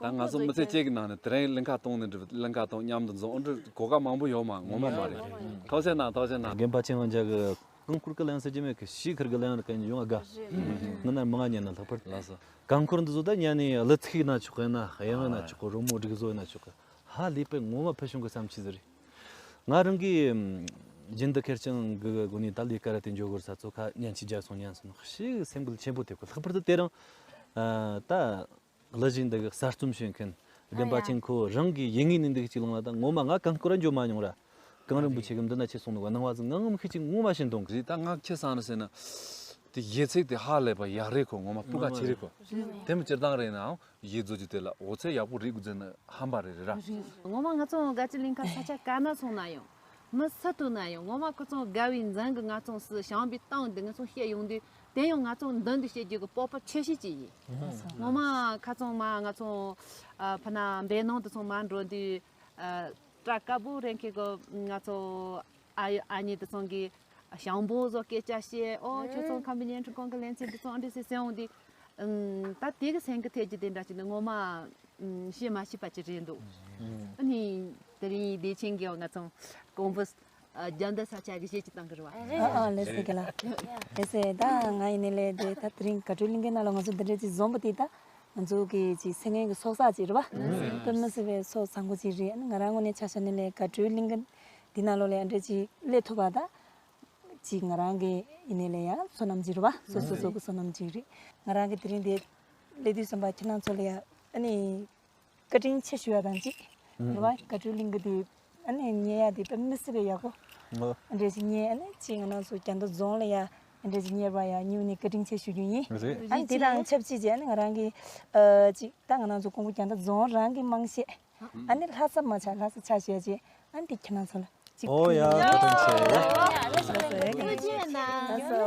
ད་ང་ཚོ་མི་ཚེ་གཅིག་གི་ནང་ནས་དེ་རིང་གླིང་ཁ་གཏོང་ནས་འགྲུབ། གླིང་ཁ་གཏོང་མཉམ་དུ་འཛོམས་འགྲུབ་གོ་སྐབས་མང་པོ་ཡོད་མ། ངོ་མ་མ་རེད། ཐུགས་རྗེ་གནང་། ཐུགས་རྗེ་གནང་། རྒན་པ་ཆེན་ཡང་འཇག་གི་རྐང་འཁོར་གི་གླེང་ཟེར་གྱི་མེད་གི། ཤི་ཁར་གི་གླེང་གི་ཡོང་ཨ་དགའ། ང་ནར་མ་ང་ཉན་ན་ལྷག་པར་ལགས་སོ། རྐང་འཁོར་འདི་ཚོ་ད་ཉན་ནས་གླུ་ཚིག་ཡིན་ན་ཆོག་གི། ན་དབྱངས་ཡིན་ན་ཆོག་གི། རོལ་མོ་སྒྲིག་བཟོ་ཡིན་ན་ཆོག་གི། ཧ་ལས་པའི་ངོ་མ་ཕུལ་བྱུང་གི་བསམ་ཤེས་ཟིག་རེད། ང་རང་གིས་རྒྱུན་དུ་ཁེར་རྐྱང་གི་སྒོ་ནས་ད་ལས་ཀ་ར་དེ་འཇོག་དགོས་ས་ཚོ་ཁ་ཉན་ཆི་རྒྱ་སོང་ཉན་སོང་ཞིག་སེམས་འགུལ་ཆེན་པོ་ཐེབས་གི། ལྷག་པར་དུ་དེ་རིང་ད་གླུ་གཞས་འདི་གི་གསར་རྩོམ་བྱེད་མཁན་རྒན་པ་ཆེན་ཁོ་རང་གི་ཡིད་ངོས་ནས་འདི་གི་ཅིག་ལངས་ལ། ད་ངོ་མ་ང་རྐང་འཁོར་ར་འགྱོ་མ་མྱོང་ར། གངས་རིན་པོ་ཆེ་གི་འདི་ན་ཁྱེད་སོང་ནུ་ག་སྣང་བ་ཟིག་ངང་ངམ་ཤེས་ཅིག་ངོ་མ་ཤེས་འདུག་གི། ད་ང་ཁྱེད་སང་ར་ཟེར་ན་དེ་གཞས་ཚིག་དེ་ཧ་ལས་པ་ཡག་རེད་ཁོ། ངོ་མ་སྤུས་ཀ་ཆེ་རེད་ཁོ། དེ་མི་སྤྱིར་བཏང་རེད་ནའང་གཞས་བཟོ་རྒྱུ་དེ་ལ་འོ་ཚད་ཡག་པོ་རེད་དགོས་ཟེར་ན་ཧམ་པ་རེད་རེད་ར། ངོ་མ་ང་ཚོ་དགའ་སྐྱིད་གླིང་ཁ་ས་ཆ་ག་ན་སོང་ན་ཡང་། མི་སུ་དང་ན་ཡང་ངོ་མ་ཁོ་ཚོ་དགའ་བའི་འཛིན་གི་ང་ཚོ་སུ་བྱམས་པའི་སྟེང་དུ་ང་ཚོ་བཤད་ཡོང་དུས་དེ་ཡང་ང་ཚོ་མདུན་དུ་བཤད་རྒྱུ་གི་སྤོབས་པ་ཆེ་ཤོས་ཅིག་ཡིན། ངོ་མ་ཁ་ཚང་མ་ང་ཚོ་ཨ་ཕ་ན་འབད་ནང་དུ་ཚང་མ་འགྲོ་དུས་ཨ་སྐྲ་དཀར་པོ་རེད་མཁན་གི་ང་ཚོ་ཨ་ཡོ་ཨ་ནེ་དུ་ཚང་གི་ཞང་པོ་ཚོ་སྐད་ཆ་བཤད། ཨོ་ཁྱོད་ཚོ་ཁམས་པའི་བརྙན་འཕྲིན་ཁང་གི་ལེ་ཚན་དུ་ཚང་འདྲི་སེ་སེ་འོང་དུས། ཨུམ། ད་དེ་གི་སེམས་ཀྱི་ཐད་ཀྱི་དེ་འདྲ་ཅིག་ནི་ངོ་མ་ཨུམ་བཤད་མ་ཤེས་པ་ཅིག་རེད་འདུག་ཨ་ནི་དེ་རིང་བདེ་ཆེན་གྱིས་ང་ཚོ་ཀོང་པོ་ཨ་རྒྱ་མདའ་ས་ཆ་གི་གཞས་ཅིག་བཏང་གི་རེད་བ། ཨ་ཨ་ལེ་སེ་ག་ལ། ལེ་སེ་ད་ང་ཡིན་ནི་ལེ་དེ་ད་དེ་རིང་དགའ་སྤྲོའི་གླིང་གའི་ནང་ལ་ང་ཚོ་འདི་འདྲ་ཅིག་འཛོམས་པ་དེ་ད་ང་ཚོ་གི་ཅིག་སེམས་ངན་གྱི་ཚོགས་བསགས་ཅིག་རེད་བ། དཔེ་མི་སྲིད་པའི་ཚོགས་བཟང་པོ་ཅིག་རེད། ཨ་ནི་ང་རང་ངོས་ནས་ཆ་བཞག་ནི་ལེ་དགའ་སྤྲོའི་གླིང་ག་འདི་ནང་ལོགས་ལ་ཨ་འདྲ་ཅིག་སླེབས་ཐུབ་པ་ད། ཅིག་ང་རང་གི་ཡིན་ནའི་ལས་ཡང་བསོད་ནམས་ཅིག་རེད་བ། སོ་སོ་སོ་གི་བསོད་ནམས་ཅིག་རེད། ང་རང་གི་དེ་རིང་འདི་སླེབས་དུས་ཙམ་པ་ཁྱེད་རང་ཚོ་ལ་ཡང་ཨ་ནི་བཀའ་དྲིན་ཆེ་ཞུ་ཡ་དང་གཅིག་རེད་བ། དགའ་སྤྲོའི་གླིང་གི་དེ་ཨ་ནི་ཉལ་ཡ་དེ་དཔེ་མི་སྲིད་པའི་ཡག་པོ། ཨ་འདྲ་ཞིག་ཉལ། ཨ་ནི་ཅིག་ང་རང་ཚོ་རྒྱ་མདའ་རྫོང་ལ་ཡ་ཨ་འདྲ་ཞིག་ཉལ་བ་ཡ་སྙིང་ནས་བཀའ་དྲིན་ཆེ་ཞུ་རྒྱུ་ཡིན། ཨ་ནི་དེ་དང་ཆབས་ཅིག་ཅིག་ཨ་ནི་ང་རང་གི་ཨ་ཅིག་ད་ང་རང་ཚོ་ཀོང་པོ་རྒྱ་མདའ་རྫོང་རང་གི་དམངས་གཞས། ཨ་ནི་ལྷ་ས་མ་ཆགས་ལྷ་ས་ཆགས་བྱས་རྗེས། ཨ་འདི་ཁྱེད་རང་ཚོ་ལ་གཅིག་ཨོ་ཡ། བཀའ་དྲིན་ཆེ། ལགས་སོ།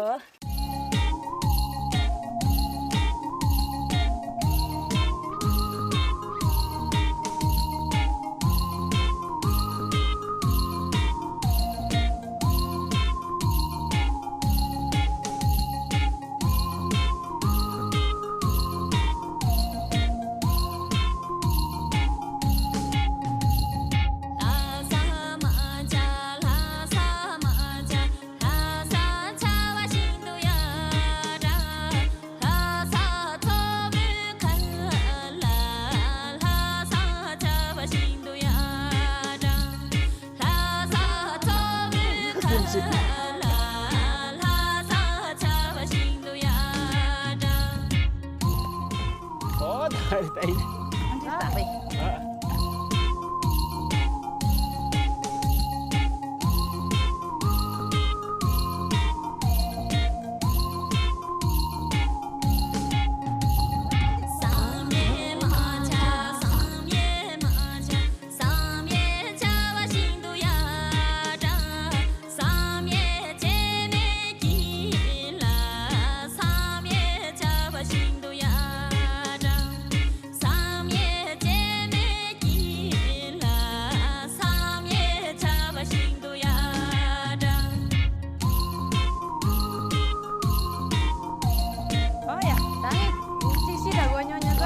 ཨོ་ད་རེད་ད་ཡིན། ཨོ་ཡ། ད་ངས་གཅིག་ཤི་ད་གོ་ཉོ་ཉོ་ད།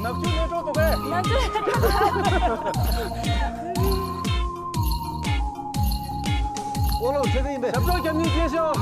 ནག་ཆུ་ལས་གྲོགས་འདུག་གས། ནག་ཆུ་ལས་གྲོགས། ཨོ་ལོ་ཚེ་རིང་ཡིན་པས། ཞབས་བྲོ་རྒྱབ་ནི་སྐྱེས་ཤོག།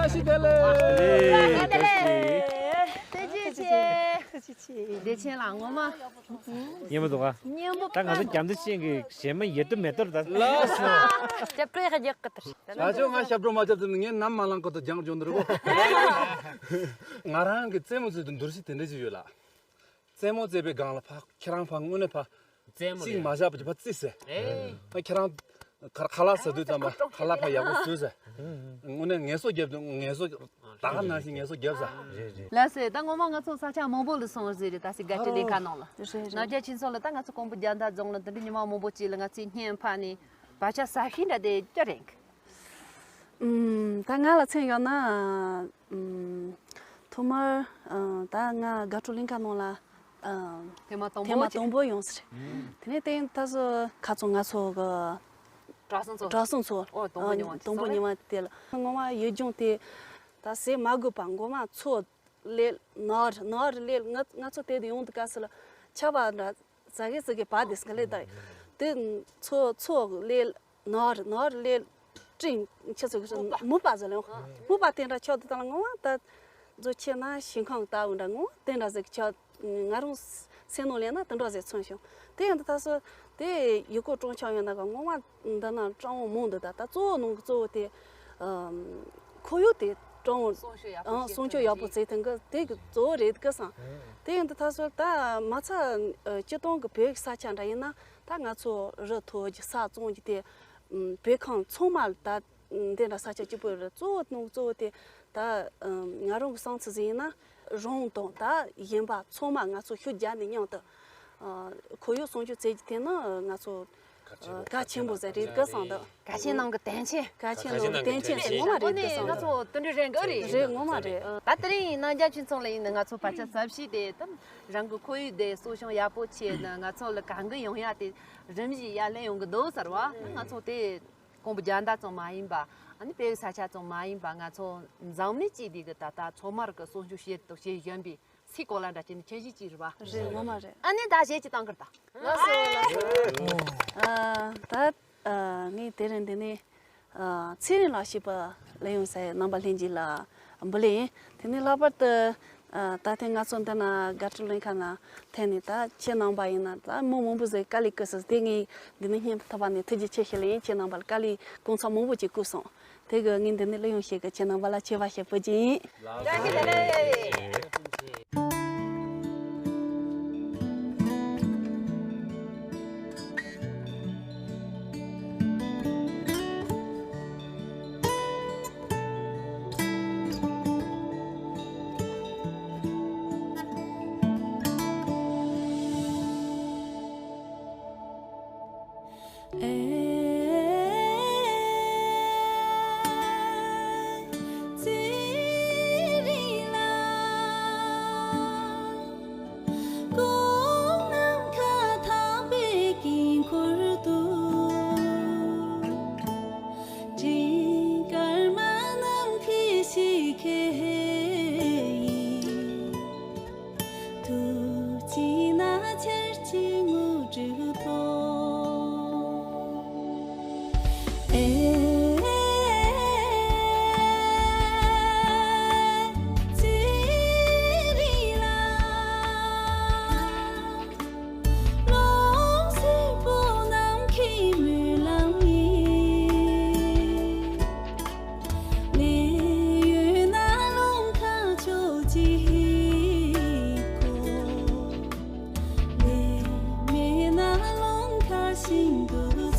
བཀྲ་ཤིས་བདེ་ལེགས། བཀྲ་ཤིས་བདེ་ལེགས། བཀྲ་ཤིས་བདེ་ལེགས། བཀྲ་ཤིས་བདེ་ལེགས། བདེ་ཆེན་ལགས་ངོ་མ། སྙན་པོ་འདུག་ག། སྙན་པོ། ད་ང་ཚོ་རྒྱ་མཚོ་ཤིང་གི་གཞས་མ་ཡེ་དུ་མེ་ཏོར་ད། ལགས་སོ། ཞབས་བྲོ་ཡག་རྒྱག་གི་ད། ད་ཅོ་ང་ཞབས་བྲོ་མ་རྒྱབ་ཙམ་ངས་ནམ་མ་ལངས་གོ་ད་རྒྱང་རྒྱོང་འདུག་གོ། ང་རང་གི་རྩེད་མོ་རྩེ་དུས་འདུར་ཤི་དེ་འདྲ་ཅིག་ཡོད་ལ། རྩེད་མོ་རྩེ་བའི་སྒང་ལ་ཕ་ཁྱེད་རང་ཕ་དངོས་གནས་ཕ། རྩེད་མོ་གཅིག་མ་བཞག་པ་ཅིག་ཕ་རྩིས་ཟེར། ཨེ། ཕ་ཁྱེད་རང་ཁ་ཁ་ལག་ཟ་དུས་ཙམ་པ་ཁ་ལག་ཕ་ཡག་པོ་བཟོས་ཟེར། དངོས་གནས་ངལ་གསོ་རྒྱབ་དུས་ངལ་གསོ་ད་ག་ནང་བཞིན་ངལ་གསོ་རྒྱབ་ཟེར། རེད་རེད། ལགས་སེ། ད་ངོ་མ་ང་ཚོ་ས་ཆ་མང་པོ་ལ་སོང་ཟེར་རེད། ད་སི་ག་ཏི་ལིང་ཁ་ནང་ལ། རེད་རེད། ནམ་རྒྱ་ཁྱིམ་ཚང་ལ་ད་ང་ཚོ་ཀོང་པོ་རྒྱ་མདའ་རྫོང་ལ་འདི་འདྲ་ཉི་མ་མང་པོ་ཅིག་ལ་ང་ཚོས་བརྙན་ཕབ་ནས་བར་ཆད་ཟ་ཤི་འདྲ་དེ་སྐྱོ་རེད། ཨུམ། ད་ང་ལ་མཚོན་ཡོང་ན། ཨུམ། ཐོག་མར། ཨ། ད་ང་དགའ་སྤྲོ་གླིང་ཁ་ནང་ལ། ཨ། ཐེངས་མ་དང་པོ་ཐེངས་མ་དང་པོ་ཡོང་ས་རེད། ཨུམ། དེ་ནས་དེ་ད་སོ་ཁ་ཚོ་ང་ཚོ་གི་གྲྭ་ཚང་ཚོ། གྲྭ་ཚང་ཚོ། ཨོ། དང་པོ་ཨ། ཉི་མ་དང་པོ་ཉི་མ་དེ་ལ་ངོ་མ་ཡུལ་ལྗོངས་དེ་ད་ཟས་མ་དགོས་པ་མགོ་མ་ཚོ་ལས་ནར་ནར་ལས་ང་ང་ཚོ་དེ་དུ་ཡོང་དུས་སྐབས་སུ་ལ་ཆར་པ་འདྲ། ཟ་གི་ཟ་གི་བ་དེ་སྐ་ལེ་ད། དེ་ཚོ་ཚོ་ལེ་ནར་ནར་ལེ་ རིང་ཁྱེད་ཚོ་གི་མུ་པ་ཟེར་ལེ། མུ་པ་དེ་འདྲ་ཆགས་དུས་ད་ངོ་མ་ད་རྫོ་ཆེ་ན་ཞིང་ཁམས་ལྟ་བུ་འདྲ་ངོ་དེ་འདྲ་ཟིག་ཆགས། ང་རང་སེམས་ནང་ལེན་ན་དེ་འདྲ་ཟིག་མཚོན་བྱུང་། དེ་ཡང་དུ་ད་སོ་དེ་ཡུལ་སྐོར་སྤྲང་འཁྱམ་ཡོད་ན་ག་ངོ་མ་འདི་ན་སྤྲང་བོ་མང་འདུག་ད་ད་གཙོ་བོ་ནང་གི་གཙོ་བོ་དེ་ཁོར་ཡུག་དེ་སྤྲང་བོ་སྲུང་སྐྱོབ་ཡག་པོ་བྱེད་ཐུབ་གི་དེ་གི་གཙོ་བོ་རེད་གི་བསམ། དེ་ཡང་དུ་ད་སོ་ད་མ་ཚད་སྤྱིར་བཏང་གི་བོད་ཀྱི་ས་ཆ་འདྲ་ཡིན་ན་ད་ང་ཚོ་རི་མཐོ་རྒྱུ་ས་གཙང་རྒྱུ་དེ་བོད་ཁམས་ཚང་མ་ལ་ད། འདི་འདྲ་ས་ཆ་གཅིག་པོ་རེད། གཙོ་བོ་ནང་གཙོ་བོ་དེ་ད་ང་རང་གི་བསམ་ཚུལ་ཟིག་ཡིན་ན་རང་དང་ད་གཞན་པ་ཚང་མ་ང་ཚོ་ཤུགས་རྒྱག་ནས་མཉམ་དུ་ཁོར་ཡུག་སྲུང་སྐྱོབ་བྱེད་རྒྱུ་དེ་ནི་ང་ཚོ་གལ་ཆེན་པོ་ཟིག་རེད་གི་བསམ་འདུག་གལ་ཆེན་ནང་གི་གལ་ཆེན། གལ་ཆེན་ནང་གི་གལ་ཆེན་ངོ་མ་རེད་གི་བསམ་འདུག་ང་ཚོ་དེ་འདྲ་རེད་གི་རེད། རེད་ངོ་མ་རེད། ད་དེ་རིང་ཡིན་ན་རྒྱ་ཆུང་ཚང་ལ་ཡིན་ན་ང་ཚོ་བར་ཆད་ཟབ་ཞིག་དེ་དམ་རང་གི་ཁོར་ཡུག་དེ་གསོ་སྐྱོང་ཡག་པོ་བྱས་ན་ང་ཚོ་ལ་གང་གི་ཡོང་ཡ་དེ་རིམ་བཞིན་ཡར་ལེན་ཡོང་གི་འདུག་ཟེར་བ་ང་ཚོ་དེ། ཀོང་པོ་རྒྱ་མདའ་ཙམ་མ་ཡིན་པ། ཨ་ནི་བོད་ས་ཆ་ཙམ་མ་ཡིན་པ་ང་ཚོ་འཛམ་གླིང་སྤྱི་དེ་གི་ད་ལྟ་ཚང་མར་གི་སྲུང་སྐྱོབ་བྱེད་དུ་བྱེད་བཞིན་པའི་སའི་གོ་ལ་འདྲ་བྱས་ནས་ཁྱེད་ཞིག་ཅིག་རེད་པ། རེད་ངོ་མ་རེད། ཨ་ནི་ད་གཞས་ཅིག་བཏང་གི་རེད་ད། ལགས་སོ་ལགས་སོ། ཨ་ད་ཨ་ངས་དེ་རིང་འདི་ནས་ཨ་ཚེ་རིང་ལགས་ཞེས་པ་ལ་ཡོང་སའི་རྣམ་པ་ལྷན་རྒྱས་ལ་འབུལ་ལེ་ཡིན། དེ་ནས་ལྷག་པར་དུ། ཨ་ད་ཐེངས་ང་ཚོ་འདི་ན་དགའ་སྤྲོ་གླིང་ཁ་ན་ཐེངས་ནས་ད་ཁྱེད་རྣམ་པ་ཡིན་ན་ད་མི་མང་པོ་ཟིག་དཀའ་ལས་བསྐུལ་སོང་། དེ་ངས་འདི་ནས་སྙིང་ཐག་པ་ནས་ཐུགས་རྗེ་ཆེ་ཞུ་ལེ་ཡིན། ཁྱེད་རྣམ་པ་ལ་དཀའ་ལས་དཀོན་མཚགས་མང་པོ་ཅིག་བསྐུལ་སོང་། དེ་གི་ངས་འདི་ནས་གླུ་དབྱངས་ཤིག་གི་ཁྱེད་རྣམ་པ་ལ་ཆེ་བ་ཞིག་ཕུལ་གྱི་ཡིན། བཀྲ་ཤིས་བདེ་ལེགས།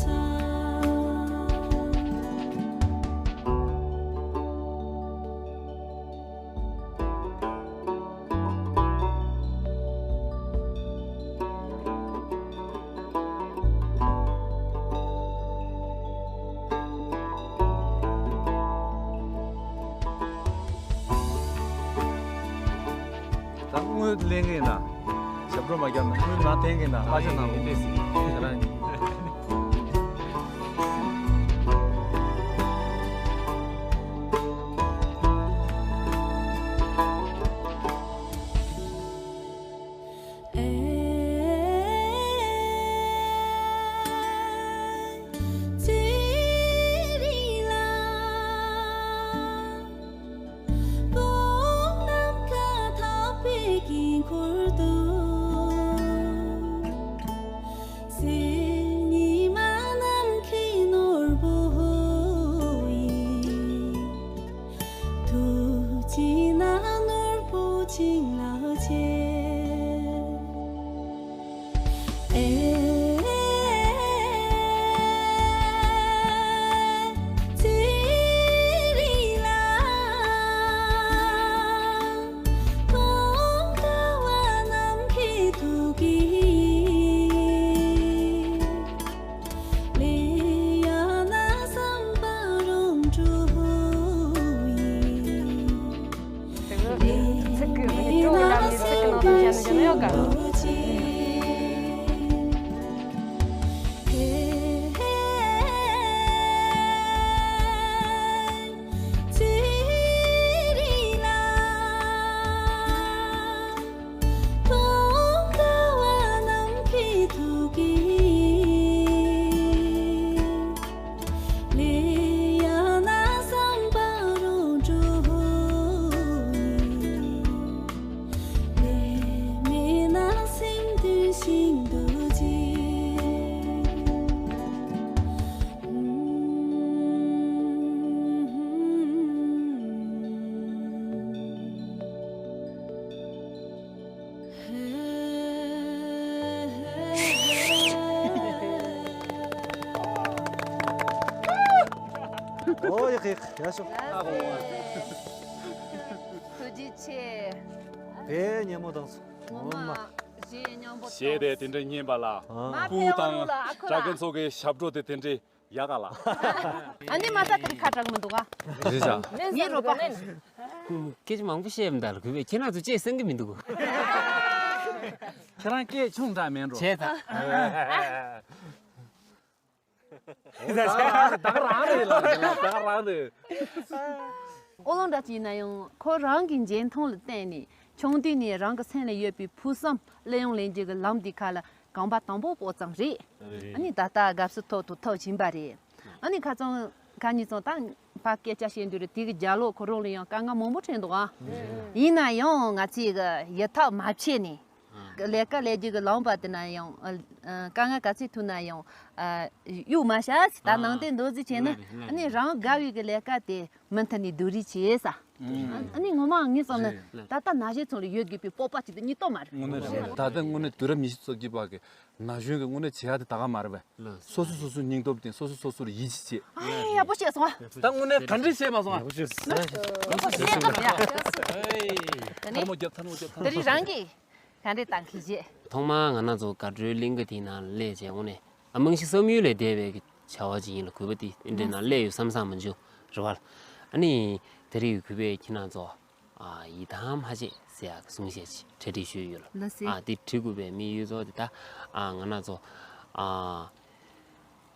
ད་དངུལ་ལེན་གི་ན། ཞབས་བྲོ་མ་བརྒྱབ་ན་དངུལ་མ་འཐེན་གི་ན་ཨ་ཅག་ནང་ལོགས་ལས་སྲིད་ཁྱེད་རང་ཡིན། ཨོ་ཡག་ཡག་ཡག་ཤོག་ཐུགས་རྗེ་ཆེ། དེ་ཉན་མོ་དང་སོ། ངོ་མ་གཞས་སྙན་པོ་གཞས་དེ་དེ་འདྲ་སྙན་པ་ལ། ཨ། མ་ཕུ་ཕེ་ཨོ་དང་རུ་ལ་ཨ་ཁུ་དྲ་རྒན་ལ། ཚོ་གི་ཞབས་བྲོ་དེ་དེ་འདྲའི་ཡག་ག་ལ། ཨ་ནི་མ་ད་དེ་རིང་ཁ་གྲག་མི་འདུག་ག་རེད་ཤག་ངའི་རོགས་པ། སྐད་ཆ་མང་པོ་བཤད་མི་འདུག་ལ། གུས་པས་ཁྱེད་རང་ཚོ་ཅེས་གསན་གི་མི་འདུག་ཁྱེད་རང་སྐད་ཆུང་དྲགས་མེད་འགྲོ། བྱས་ཙང་། ད་ག་རང་རེད་ལ། ད་ག་རང་རེད། ཨོ་ལོང་འདྲ་ཅིག་ཡིན་ན་ཡང་ཁོ་རང་གི་འཇོན་ཐང་ལ་བརྟེན་ནས་ཆུང་དུས་ནས་རང་གི་སེམས་ལ་ཡོད་པའི་ཕུགས་བསམ་གླུ་དབྱངས་ལེན་རྒྱུ་གི་ལམ་འདི་ཁ་ལ་གོམ་པ་དང་པོ་སྤོ་ཙམ་རེད། ཨ་ནི་ད་ལྟ་དགའ་བསུ་ཐོག་ཏུ་ཐོབ་ཕྱིན་པ་རེད། ཨ་ནི་ཁ་ཚང་ཁ་ཉིན་ཚང་ད་ཕ་སྐད་ཆ་བཤད་འདུག་རེད། དེ་གི་རྒྱབ་ལོགས་ཁོ་རང་ལ་ཡང་དཀའ་ངལ་མང་པོ་འཕྲད་འདུག་ཨ། ཡིན་ན་ཡང་ང་ཚོས་གི་ཡིད་ཐག་མ་ཆད་ནས། ལས་ཀ་ལས་རྒྱུ་གི་ལངས་པ་དེ་ན་ཡང་ཨ། དཀའ་ངལ་ག་ཚོད་ཐུག་ན་ཡང་ཨ། གཡུག་མ་བྱ་ཟེར། ད་ནང་བསྟན་མདོ་རྩིས་བྱས་ན་ཨ་ནི་རང་དགའ་བའི་གི་ལས་ཀ་དེ་མུ་མཐུད་ནས་སྡུད་རེས་བྱེད་ས། ཨ་ནི་ངོ་མ་ངས་བསམ་ན་ད་ལྟ་ན་གཞོན་ཚོ་ལ་ཡོད་དགོས་པའི་སྤོབས་པ་ཅིག་དེ་གཉིས་གཏོང་མ་རེད། དངོས་གནས་རེད། ད་ལྟ་དངོས་གནས་དུས་རབས་ཉི་ཤུ་རྩ་གཅིག་པ་གི་ན་གཞོན་གི་དངོས་གནས་བྱེད་ཡག་དེ་ད་ག་མ་རེད་པས། སོ་སོ་སོ་སོའི་སྙིང་སྟོབས་དེ་སོ་སོ་སོ་སོར་ཡིད་ཆེས་བྱེད། ཨ་ཡག་པོ་བཤད་སོང་ཨ། ད་དངོས་གནས་ག་འདྲས་བཤད་མ་སོང་ཨ། ཡག་པོ་བཤད་སོང་། ཡག་པོ་བཤད་སོང་ཡ། ད་ནི་ཐལ་མོ་རྒྱབ་ཐལ་མོ་རྒྱབ་ཐལ་མོ། དེ་རིང་རང་གིས་ག་འདྲས་བཏང་གི་བྱེད། ཐོག་མར་ང་རང་ཚོ་དགའ་སྤྲོའི་གླིང་ག་དེའི་ནང་སླེབས་བྱས་དངོས་གནས་ཨ་རྨང་གཞི་བསམ་ཡུལ་ལས་འདས་པའི་བྱ་བ་ཅིག་ཡིན་ལ། གུས་པ་དེ་འདྲའི་ནང་སླེབས་ཡོད་བསམ་བསམ་མ་བྱུང་རེད་བ་ལ། ཨ་ནི་དེ་རིང་གུས་པས་ཁྱེད་རང་ཚོ། ཨ། ཡིད་ཐང་མ་ཆད་ཟེར་ཡག་གི་གསུང་བཤད་ཅིག་གྲ་སྒྲིག་ཞུས་ཡོད་ལ། ལགས་སེ། ཨ། དེ་འབྲི་དགོས་པའི་དམིགས་ཡུལ་གཙོ་བོ་དེ་ད། ཨ། ང་རང་ཚོ། ཨ།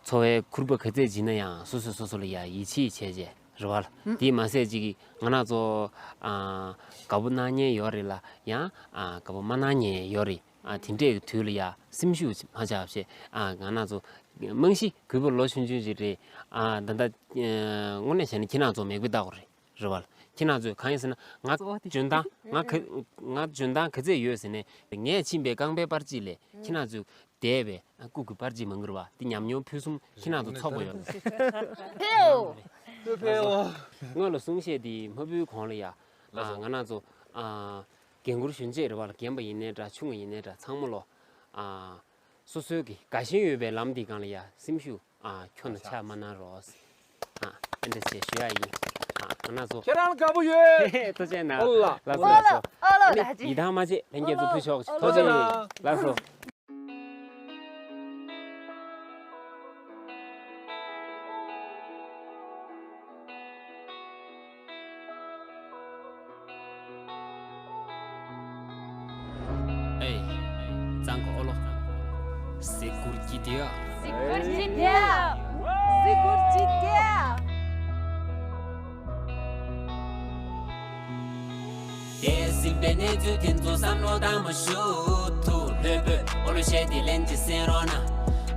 འཚོ་བའི་ཁུར་པོ་ག་ཚད་བྱིན་ན་ཡང་སོ་སོས་སོ་སོ་ལ་ཡ་ཡིད་ཆེས་བྱས་བྱས་རེད་བ་ལ། ཨུ། དེས་མ་ཟད་ཅིག་ང་རང་ཚོ། ཨ། དགའ་པོ་གནང་མཁན་ཡོད་རེད་ལ་ཡང་། ཨ། དགའ་པོ་མ་གནང་མཁན་ཡོད་རེད། ཨ། དེ་འདྲའི་དུས་ལ་ཡ་སེམས་ཤུགས་མ་ཆག་བྱས། ཨ། ང་རང་ཚོ་རྨང་གཞི་གུས་པ་ལོ་ཆུང་ཆུང་ཞིག་རེད། ཨ། ད་ལྟ་དངོས་གནས་བྱས་ན་ཁྱེད་རང་ཚོ་མིག་དཔེ་ལྟ་དགོས་རེད། རེད་བ་ལ། ཁྱེད་རང་ཚོས་གང་ཡིན་ཟེར་ན་ང་འཇོན་ཐང་ང་ག་ང་འཇོན་ཐང་ག་ཚད་ཡོད་ཟེར་ནས་ངས་ཕྱིན་པའི་རྐང་པའི་པར་གཅིག་ལས་ཁྱེད་རང་ཚོས་འདས་པའི་སྐུ་གི་པར་གཅིག་མ་འགུར་བ་དེ་ཉམས་མྱོང་ཕུན་སུམ་ཁྱེད་རང་ཚོ་ཚོགས་པ་ཡོད། ཕེའོ། ཕེའོ། སྔོན་ལ་གསུང་བཤད་དེ་མ་ཕུལ་གོང་ལ་ཡ། ལགས་སོ། ང་རང་ཚོ་ཨ། རྒན་བཀུར་གཞོན་གཅེས་རེད་བ་ལ། རྒན་པ་ཡིན་ནའི་འདྲ་ཆུང་བ་ཡིན་ནའི་འདྲ་ཚང་མ་ལོ། ཨ། སོ་སོའི་གི་དགའ་ཞེན་ཡོད་པའི་ལམ་འདི་སྒང་ལ་ཡ་སེམས་ཤུགས། ཨ། ཁྱོན་ནས་ཆག་མ་གནང་རོགས། ཨ། ཨེ་འདྲ་བྱས་ཞུ་ཡ་ཡིན། ཨ། ང་རང་ཚོ། ཁྱེད་རང་དགའ་པོ་ཡོད། ཐུགས་རྗེ་གནང་། ཨོ་ལ། ལགས་སོ། ལགས་སོ། ཨོ་ལ། ཨ་ནི་ཡིད་ཐང་མ་ཆད་ལྷན་རྒྱས་ཚོ་ཕུལ་ཆོག་ཐུགས་རྗེ་གནང་། ལགས་སོ། ཨེ། གཙང་གོ་ཨོ་ལོ། གཟིགས་སྐོར་གྱི་དེ། གཟིགས་སྐོར་གྱི་དེ། གཟིགས་སྐོར་གྱི་དེ། འདས་ཟིན་པའི་གནས་ཚུལ་དེ་ཚོ་བསམ་བློ་བཏང་མ་ཞུ། ཐུགས་ལྷོད་པོས་ཨོ་ལོ་བཤད་དེ་ལན་གཅིག་གསན་རོགས་གནང་།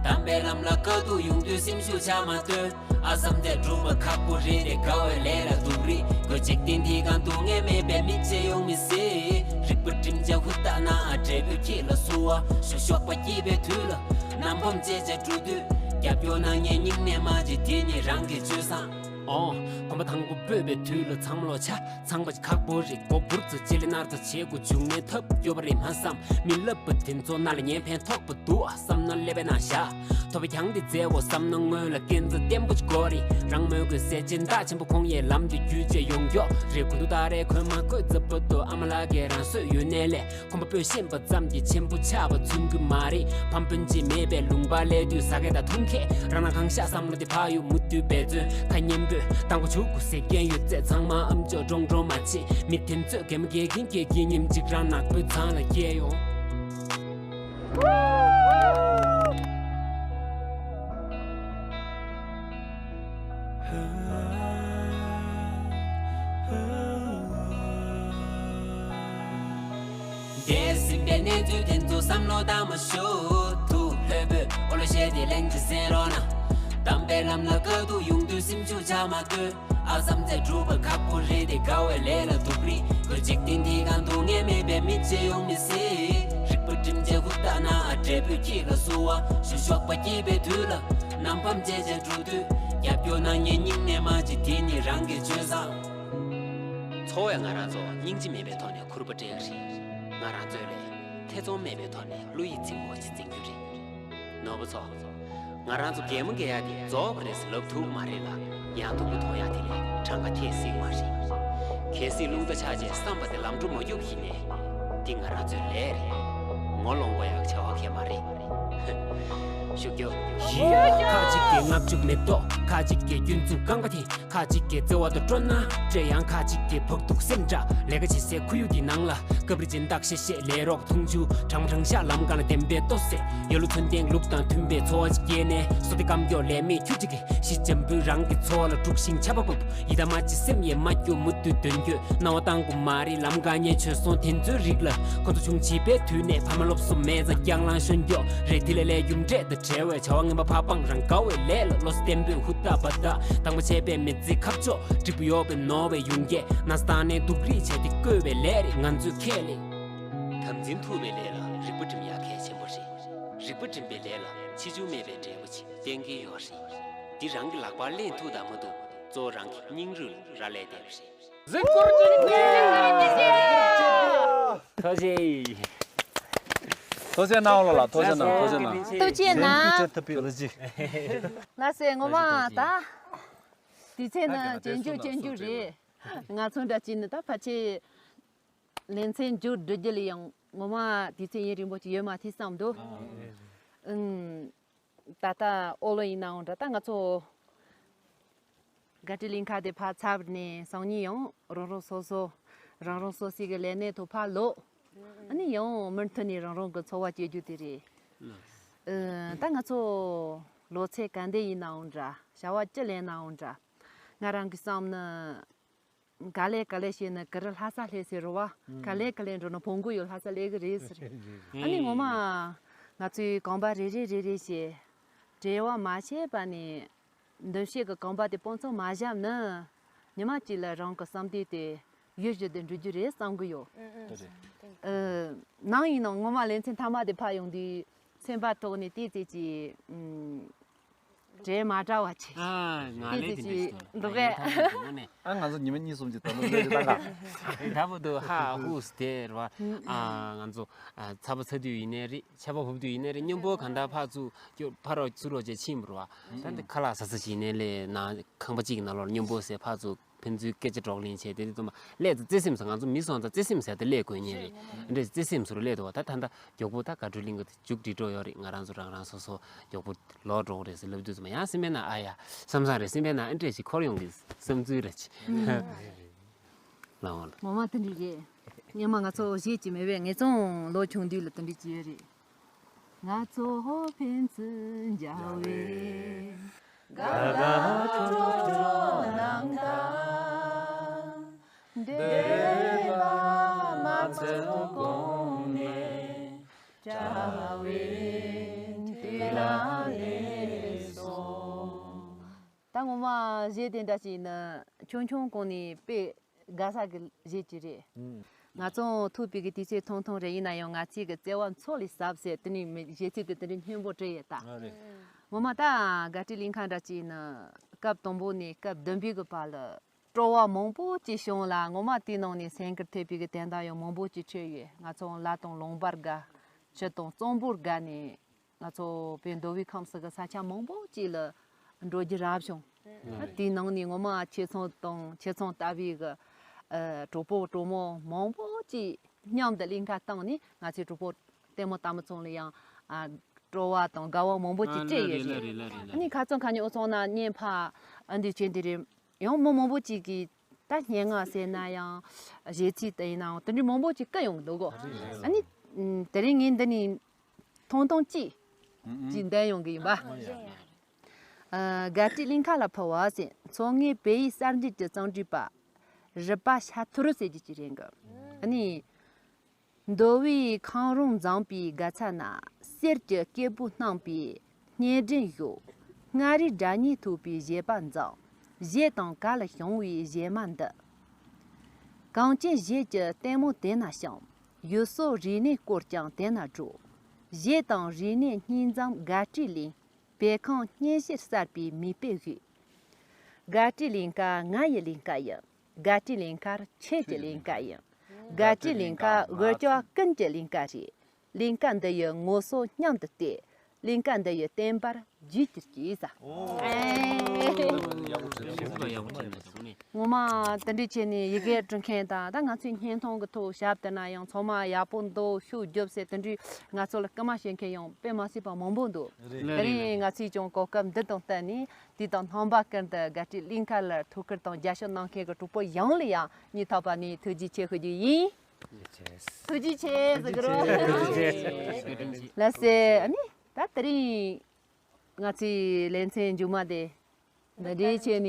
དམ་པའི་ལམ་ལ་དཀའ་སྡུག་ཡོང་དུས་སེམས་ཤུགས་ཆག་མ་སྡོད། ཨ་བསམ་སྟེ་སྒྲུབ་པ་ཁག་པོ་རེད་དེ། དགའ་བའི་ལས་ལ་སྡུག་རིགས་དགོས། འཇིག་རྟེན་འདི་སྒང་སྡུག་བསྔལ་མེད་པའི་མི་གཅིག་ཡོང་མི་སྲིད། རིག་པ་སྒྲིམ་བྱས་ཧུར་ཐག་གནང་ཨ། འབྲས་བུ་ཁྱེད་ལ་བསུ་བ་ཞུ། གཤོག་པ་སྐྱིད་པའི་དུས་ལ་རྣམ་ཕམ་བྱས་བྱས་འགྲོ་དུས། རྒྱབ་སྐྱོར་གནང་མཁན་སྙིང་ནས་མ་བརྗེད། དེ་ནི་རང་གི་སྤྱོད་བཟང་། ཨོ། གོམ་པ་དང་པོ་སྤོས་པའི་དུས་ལ་ཚང་མ་ལོ་ཆ། ཚངས་པ་ཁག་པོ་རེད། མགོ་འབུར་ཚ་ཅི་ལི་ནར་ཚ་བྱེད་དགོས། འབྱུང་གནས་ཐབས་སྐྱོ་བ་རེད་མ་བསམ། མི་སླབ་པ་དེ་ཚོ་ན་ལ་ཉན་ཕན་ཐོགས་པ་འདུག་ཨ་བསམ་ན་ཀླད་པའི་ནང་བཞག་ཐོབ་པའི་གྱང་འདི་མཛེས་བོ་བསམ་ན་སྔོན་ལ་སྐས་འཛེག་བརྟན་པོ་ཅིག་དགོས་རེད། རང་མོས་གུས་སེ་ཆེན་བདག་ཆེན་པོ་ཁོང་ཡའི་ལམ་དུ་བརྒྱུད་བྱས་ཡོང་མགྱོགས་རེད། གུ་དུ་ད་རེས་གོས་མ་གོས་རྩབ་པ་འདུག་ཨ་མ་ལགས་ཀྱིས་རང་བཟོས་ཡོད་ནའི་ལས། ཁོམ་པ་སྤོས་ཤེས་པ་ཙམ་གྱིས་ཆེན་པོ་ཆགས་པ་མཚོན་གྱི་མ་རེད། ཕམ་སྤུན་མཆེད་མེད་པའི་ལུང་པ་སླེབས་དུས་ཟ་སྐད་དང་འཐུང་སྐད་རང་ན་གང་ཤག་བསམ་བློ་དེ་ཕར་གཡུག་མུ་མཐུད་འབད་བརྩོན་ཁ་སྙན་པོས་དང་པོ་བྱུག་དགོས་ཟེར་མཁན་ཡོད་ཚད་ཚང་མ་ཨམ་ཅོག་ཀྲོང་ཀྲོང་མ་བྱེད། མི་དེ་ཚོས་གད་མོ་བགད་ཀྱིན་བགད་ཀྱིན་ཉིན་གཅིག་རང་ནག་པོའི་ཚང་ལ་སྐྱེལ་ཡོང་། འདས་ཟིན་པའི་གནས་ཚུལ་དེ་ཚོ་བསམ་བློ་བཏང་མ་ཞུ། ཐུགས་ལྷོད་པོས་ཨོ་ལོ་བཤད་དེ་ལན་གཅིག་གསན་རོགས་གནང་། དམ་པའི་ལམ་ལ་དཀའ་སྡུག་ཡོང་དུས་སེམས་ཤུགས་ཆག་མ་སྡོད། ཨ་བསམ་ཚད་སྒྲུབ་པ་ཁག་པོ་རེད་དེ། དགའ་བའི་ལས་ལ་སྡུག་རིགས་དགོས། འཇིག་རྟེན་འདི་སྒང་སྡུག་བསྔལ་མེད་པའི་མི་གཅིག་ཡོང་མི་སྲིད། རིག་པ་སྒྲིམ་བྱས་ཧུར་ཐག་གནང་ཨ། འབྲས་བུ་ཁྱེད་ལ་བསུ་བ་ཞུ། གཤོག་པ་སྐྱིད་པའི་དུས་ལ་རྣམ་ཕམ་བྱས་བྱས་འགྲོ་དུས། རྒྱབ་སྐྱོར་གནང་མཁན་སྙིང་ནས་མ་བརྗེད། དེ་ནི་རང་གི་སྤྱོད་བཟང་། འཚོ་བས་ང་རང་ཚོ་སྙིང་རྗེ་མེད་པའི་ཐོག་ནས་ཁུར་པོ་སྤྲད་ཀྱི་རེད། ང་རང་ཚོས་ལས་ཐེ་ཚོམ་མེད་པའི་ཐོག་ནས་བློ་ཡིད་ཚིམ་པོ་ཅིག་འཛིན་རྒྱུ་རེད། ནོར་བུ་ཚོ། ང་རང་ཚོ་གད་མོ་བགད་ཡག་དེ་རྫོགས་པ་རེད་ཟེར་ལབ་ཐུབ་མ་རེད་ལ། ཡང་དུ་མཐོང་ཡག་དེ་ལས་གྲངས་ཀ་ཐེག་སྲིད་མ་རེད། གལ་སྲིད་རླུང་རྟ་ཆག་རྗེས་བསམ་པ་དེ་ལམ་འགྲོ་མ་རྒྱུག་ཡིན་ནའི། འདི་ང་རང་ཚོའི་ལས་རེད། ངོ་ལོག་དགོས་ཡག་བྱ་བ་གང་ཡང་མ་རེད། ཞུ་རྒྱུ། ཁ་ཅིག་གིས་ལྔ་བཅུ་མེ་ཏོག་ཁ་ཅིག་གིས་སྐྱོན་འཛུགས་རྐང་པ་འཐེན། ཁ་ཅིག་གིས་བརྩེ་བ་དང་སྤྲོ་སྣང་སྤྲད། ཡང་ཁ་ཅིག་གིས་ཕོག་ཐུག་སེམས་སྐྲག་ལས་ཀ་བྱེད་སའི་ཁོར་ཡུག་འདི་ནང་ལ། སྐབས་རེ་སྦྱིན་བདག་བཤད་བཤད་ལས་རོགས་འཐུང་ཆུ། གྲང་གྲང་ཤ་ལམ་སྒང་ལ་བདེན་པའི་ལྟོ་ཟས། ཡ་ལུ་ཚོན་ལྡན་ལུག་དང་མཐུན་པའི་འཚོ་བ་ཅིག་སྐྱེལ་ནས། སོ་ཏེ་སྐམ་མགྱོགས་ལས་མེད་ཁྱུ་གཅིག་གིས། གཞིས་འཇམ་པོས་རང་གི་འཚོ་བ་ལ་དཀྲུག་ཤིང་ཆར་པ་འབབ། ཡི་དམ་མ་ཅི་སེམས་ཡེ་མ་སྐྱོ་མུ་མཐུད་དོན་འགྱོད། སྣང་བ་བཏང་དགོས་མ་རེད་ལམ་ཀ་ཉེ་ཆོས་སོང་དེ་ཚོའི་རིགས་ལ། ཁོ་ཚོ་ཆུང་བྱིས་པའི་དུས་ནས་ཕ་མ་སློབ་གསོ་མེད་ཙང་རྒྱང་ལངས་ཤོར་མགྱོགས་རེད། དེ་ལས་ལས་རྒྱུ་འབྲས་དང་བྲལ་བའི་བྱ་བ་ངན་པ་ཕར་སྤང་རང་དགའ་བའི་ལས་ལ། བློ་གསལ་བརྟན་པོས་ཧུར་ཐག་འབད་ཐག་དང་པོ་བྱས་པའི་མི་ཚེ་ཁ་ཕྱོགས་འགྲིག་པོ་ཡོད་པའི་ནོར་བའི་ཡོང་རྒྱས། ན་ཚ་དང་ནས་སྡུག་རིགས་བྱས་ཏེ་བཀོལ་བའི་ལས་རེད་ང་ཚོས་ཁས་ལེན། དམ་འཛིན་ཐུབ་པའི་ལས་ལ་རིག་པ་སྒྲིམ་ཡག་གལ་ཆེན་པོ་རེད། རིག་པ་སྒྲིམ་པའི་ལས་ལ་ཕྱིས་འབྱུང་མེད་པའི་འབྲས་བུ་ཅིག་གཏན་འཁེལ་ཡོད་རེད། འདི་རང་གི་ལག་པར་ལེན་ཐུབ་དང་མ་ཐུབ་གཙོ་བོ་རང་གི་སྙིང་རུས་ལ་རག་ལས་བསྡད་པ་རེད། གཟིགས་སྐོར་བྱེད་ཀྱི། ཐུགས་རྗེ་ཆེ། ཐུགས་རྗེ་གནང་ལ་ལ་ཐུགས་རྗེ་གནང་ཐུགས་རྗེ་གནང་། ཐུགས་རྗེ་གནང་། ཐུགས་རྗེ་གནང་། ལགས་སེ་ངོ་མ་ད། དུས་ཚོད་ནི་ཇེ་མགྱོགས་ཇེ་མགྱོགས་རེད། ང་ཚོ་འདྲ་ཅིག་ནི་ད་ཕལ་ཆེར་ལེ་ཚན་མཇུག་སྒྲིལ་རྒྱུ་ལ་ཡང་ངོ་མ་དུས་ཚོད་ཡུན་རིང་པོ་ཅིག་ཡོད་མ་ཐུབ་བསམ་འདུག་ཨུམ། ད་ལྟ་ཨོ་ལོ་ཡིན་ནའང་འདྲ་ད་ང་ཚོ་དགའ་སྤྲོའི་གླིང་ག་དེ་ཕར་ཚར་ནས་སང་ཉིན་ཡང་རང་རང་སོ་སོ་རང་རང་སོ་སོའི་གི་ལས་གནས་ཐོག་ཕར་ལོག་ཨ་ནི་ཡང་མུ་མཐུད་ནས་རང་རང་གི་འཚོ་བ་སྐྱེལ་རྒྱུ་དེ་རེད། ཨ་ད་ང་ཚོ་ལོ་ཚད་ག་འདྲ་ཡིན་ནའང་འདྲ་བྱ་བ་ཅི་ལས་ནའང་འདྲ་ང་རང་གི་བསམ་ན། ག་ལེ་ག་ལེ་བྱས་ན་གུ་རུ་ལྷ་ས་སླེབས་ཟེར་རོ་བ། ག་ལེ་ག་ལེ་འགྲོ་ན་བོང་གུ་ཡོད་ལྷ་ས་སླེབས་གི་རེད་ཟེར། ཨ་ནི་ངོ་མ་ང་ཚོའི་གོམ་པ་རེ་རེ་རེ་རེ་བྱས་བྲེལ་བ་མ་བྱས་པ་ནས་འདུམ་བྱེད་ཀྱི་གོམ་པ་དེ་སྤུ་ཚོགས་མ་བཞག་ན་ཉི་མ་གཅིག་ལ་རང་གི་བསམ་དོན་དེ་ཡུལ་ཞུ་དུ་འགྲོ་རྒྱུ་རེད་བསམ་གི་ཡོད། ཨ་ནང་ཡིན་ནང་ངོ་མ་ལེ་ཚན་མཐའ་མ་དེ་ཕར་ཡོང་དུས་སེམས་པ་ཐོག་ནས་ཏོག་ཙམ་ཅིག་ཨ། གྲས་མ་འདྲ་བ་ཆེ། ཨ་ང་ལས་དེ་འདྲ་ཞིག་འདུག་གས། ཨ་ང་ཚོ་ཉི་མ་གཉིས་གསུམ་ཅིག་ད་ལོ་ལས་ད་ག་ད་བུ་དུ་ཧ་ཧུ་སྟེ་ར་ཨ་ང་ཚོ་ཚ་པོ་ཚ་དུས་ཡིན་ནའི་རེད་ཆར་པ་བབས་དུས་ཡིན་ནའི་རེད་སྙོམས་པོ་གང་ལྟར་ཕར་ཚུར་སྐྱོ་ཕར་རོགས་ཚུར་རོགས་བྱས་ཕྱིན་པ་ར་ད་འདི་ཁ་ལག་ཟ་ས་ཅིག་ཡིན་ནའི་ལས་ན་ཁང་པ་གཅིག་གི་ནང་ལོགས་སྙོམས་པོ་ཟས་ཕར་ཚུར། ཕན་ཚུན་སྐད་ཆ་སྒྲོག་གླེང་བྱས་དེ་དེ་ཚོ་མ་སླེབས་ཙང་བརྩེ་སེམས་སུ་ང་ཚོ་མི་སོང་ཙང་བརྩེ་སེམས་ཟེར་དེ་སླེབས་དགོས་ཉེ་རེད། འདྲེ་བརྩེ་སེམས་སུ་རུ་སླེབས་འདུག་བ་ད་ད་ལྟ་མགྱོགས་པོ་ད་དགའ་སྤྲོའི་གླིང་ག་དེ་མཇུག་སྒྲིལ་འགྲོ་ཡོད་རེད། ང་རང་ཚོ་རང་རང་སོ་སོ་མགྱོགས་པོ་ལོག་འགྲོ་གི་རེད་ཟེར་ལབ་དུས་ཙམ་ཡང་སེམས་པའི་ནང་ཨ་ཡ་བསམ་བསམ་རེད་སེམས་པའི་ནང་ཨེ་འདྲེ་ཞིག་འཁོར་ཡོང་གི་བསམ་ཚུལ་རེད་ཅིག་ལའོ་ལ། ངོ་མ་དེ་འདྲ་རེད། སྔོན་མ་ང་ཚོ་གཞས་ཅིག་མེད་པས་ངེད་ཚོ་ལོ་ཆུང་དུས་ལ་དེ་འདྲ་ཅིག་ཡོད་རེད། ང་ཚོ་ཕན་ཚུན་མཇལ་བའི་དགའ་དགའ་སྤྲོ་སྤྲོ་ནང་དང་འདོད་པ་མ་ཚོད་གོང་ནས་བྲལ་བའི་དུས་ལ་སླེབས་སོང་། ད་ངོ་མ་གཞས་དེ་འདྲ་ཞིག་ནི་ཆུང་ཆུང་གོང་ནས་དཔེ་དགའ་ས་གི་གཞས་ཅིག་རེད། ང་ཚོ་ཐུག་པའི་གི་དུས་ཚོད་ཐུང་ཐུང་རེད་ཡིན་ན་ཡང་ང་ཚོའི་གི་བརྩེ་བ་མཚོ་ལས་ཟབ་ཟེར་དེ་ནས་མི་གཞས་ཚིག་དེ་དེ་འདྲའི་སྙན་པོ་བྲིས་ཡོད་ད། ངོ་མ་ད་དགའ་སྤྲོའི་གླིང་ག་འདྲ་ཅིག་ནི་སྐབས་དང་པོ་ནས་སྐབས་བདུན་པའི་གི་བར་ལ་སྤྲོ་བ་མང་པོ་ཅིག་བྱུང་ལ་ངོ་མ་དེའི་ནང་ནས་སེམས་ཁུར་ཐེབས་པའི་གི་དོན་དག་ཡང་མང་པོ་ཅིག་འཕྲད་ཡོད། ང་ཚོ་ལ་དང་ལུང་པར་དགའ་ཆུ་དང་གཙང་པོར་དགའ་ནས། ང་ཚོ་བོད་མདོ་དབུས་ཁམས་གསུམ་གྱི་ས་ཆ་མང་པོ་ཅིག་ལ་འགྲོ་རྒྱུ་རག་བྱུང་། དེའི་ནང་ནས་ངོ་མ་ཁྱེད་ཚོ་དང་ཁྱེད་ཚོ་ལྟ་བུའི་གི་གྲོགས་པོ་གྲོགས་མོ་མང་པོ་ཅིག་མཉམ་དུ་གླིང་ག་བཏང་ནས་ང་ཚོའི་གྲོགས་པོ་ལྟད་མོ་ལྟ་མི་ཚོ་ལ་ཡང་སྤྲོ་བ་དང་དགའ་བ་མང་པོ་ཅིག་སྤྲད་ཡོད་རེད། ཨ་ནི་ཁ་རྩང་ཁ་ཉིན་འུ་ཚོ་ན་བརྙན་ཕ་ཨ་འདི་བྱེད་འདི་རེད། ཡང་མི་མང་པོ་ཅིག་གིས་ད་སྙན་ངག་ཟེར་ན་ཡང་གཞས་ཚིག་དེ་ཡིན་ནའང་དེ་འདྲའི་མང་པོ་ཅིག་བཀོད་ཡོང་གི་འདུག་གོ། ཨ་ནི་དེ་རིང་ངས་འདི་ནས་ཐུང་ཐུང་ཅིག་ཅིག་འདོན་ཡོང་གི་ཡིན་པ། ཨ་དགའ་སྤྲོའི་གླིང་ག་ལ་ཕུལ་བ་ཟེར། མཚོ་སྔོན་བོད་ཡིག་གསར་འགྱུར་གྱི་རྩོམ་སྒྲིག་པ་རི་པ་ཤ་ཐུར་ཟེར་རྒྱུ་ཅིག་རེད་གི། ཨ་ནི། འདོ་བའི་ཁང་རོང་འཛོམས་པའི་དགའ་ཚལ་ན། གསེར་གྱི་སྐྱེས་བུ་སྣང་བའི་སྙན་སྒྲོན་ཞུགས། མངའ་རིས་སྒྲ་སྙན་ཐོས་པའི་བཞད་པ་འཛོམས། གཞས་དང་གར་ལ་བྱུང་བའི་གཞས་མ་འདི། གངས་ཅན་གཞས་ཀྱི་ལྟད་མོ་དེ་ན་བྱུང་། ཡུལ་སྲོལ་རིག་གནས་སྐོར་ཀྱང་དེ་ན་འགྲོ། གཞས་དང་རིག་གནས་གཉིས་འཛོམས་དགའ་སྤྲོའི་གླིང་། བོད་ཁམས་སྙན་ཞིང་གསལ་བའི་མིག་དཔེ་ཞིག་དགའ་སྤྲོའི་གླིང་ག་ང་ཡི་གླིང་ག་ཡིན། དགའ་སྤྲོའི་གླིང་ག་ཁྱེད་ཀྱི་གླིང་ག་ཡིན། དགའ་སྤྲོའི་གླིང་ག་འུ་ཅག་ཀུན་གྱི་གླིང་ག་རེད། གླིང་ག་འདི་ཡི་ངོ་སོ་མཉམ་དུ་བལྟས། གླིང་ག་འདི་ཡི་བསྟན་པར་ རྗེས་ཀྱི་སྐྱེས་ས། ཨོ། ཨེ། ཡག་པོ་བྱས་སོང་། ངོ་མ་དེ་འདྲ་བྱས་ནས་ཡི་གེ་འབྲི་མཁན་དང་ད་ང་ཚོའི་བརྙན་ཐུང་གི་ཐོག་ཞབས་དེ་ན་ཡང་ཚང་མ་ཡག་པོ་འདུག་ཤུགས་རྒྱོབ་ཟེར་དེ་འདྲའི་ང་ཚོ་ལ་སྐུལ་མ་བྱེད་མཁན་ཡང་དཔེ་མ་སྲིད་པ་མང་པོ་འདུག་རེད། དེ་རིང་ང་ཚོས་ཀྱང་གོ་སྐབས་འདི་དང་བསྟུན་ནས་དུས་དང་རྣམ་པ་ཀུན་ཏུ་དགའ་སྤྲོའི་གླིང་ག་ལ་ཐུགས་ཁུར་དང་རྒྱབ་སྐྱོར་གནང་མཁན་གྱི་གྲོགས་པོ་ཡོངས་ལ་ཡང་སྙིང་ཐག་པ་ནས་ཐུགས་རྗེ་ཆེ་ཞུ་རྒྱུ་ཡིན། ཐུགས་རྗེ་ཆེ་ཟེར་གི་རོ། ཐུགས་རྗེ་ཆེ། ལགས་སེ། ཨ་ནི་ད་དེ་རིང་ང་ཚོའི་ལེ་ཚན་མཇུག་མ་དེ་འདི་འདྲའི་བྱས་ནས་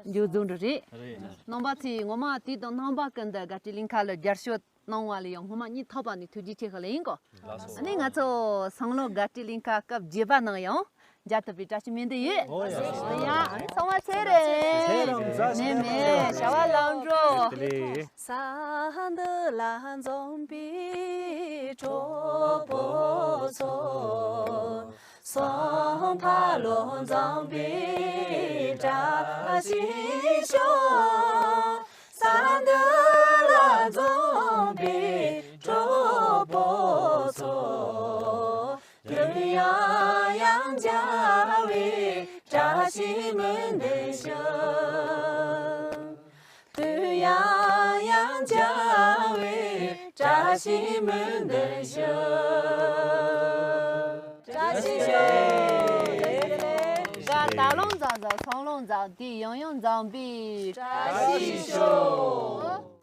མཇུག་རྫོགས་འགྲོ་རེད། རེད། རྣམ་པ་ཚོས་ངོ་མ་དུས་དང་རྣམ་པ་ཀུན་ཏུ་དགའ་སྤྲོའི་གླིང་ག་ལ་རྒྱབ་སྐྱོར་གནང་བ་ལ་ཡང་སྔོན་མ་སྙིང་ཐག་པ་ནས་ཐུགས་རྗེ་ཆེ་ཞུ་ལེ་ཡིན་གོ། ལགས་སོ། ཨ་ནི་ང་ཚོ་སང་ལོ་དགའ་སྤྲོའི་གླིང་ག་སྐབས་བརྒྱད་པ་ནང་ཡང་མཇལ་ཐུབ་པའི་བཀྲ་ཤིས་སྨོན་འདུན་ཡོད། ཨོ་ཡ། ཡ་ཨ་ནི་ཚང་མ་ཚེ་རིང་། ཚེ་རིང་། ནད་མེད་བྱ་བ་ལམ་འགྲོ། ལགས་སོ། ས་འདི་ལ་འཛོམས་པའི་གྲོགས་པོ་ཚོ། སོང་ཕ་ལོ་འཛོམས་པའི་བཀྲ་ཤིས་ཤོག་ས་འདི་ལ་འཛོམས་པའི་གྲོགས་པོ་ཚོ། དུས་ཡང་ཡང་མཇལ་བའི་བཀྲ་ཤིས་སྨོན་འདུན་ཞུ། དུས་ཡང་ཡང་མཇལ་བའི་བཀྲ་ཤིས་སྨོན་འདུན་ཞུ། བཀྲ་ཤིས་ཤོག་ད་ལོ་འཛོམས་འཛོམས་སང་ལོ་འཛོམས་དུས་ཡང་ཡང་འཛོམས་པའི་བཀྲ་ཤིས་ཤོག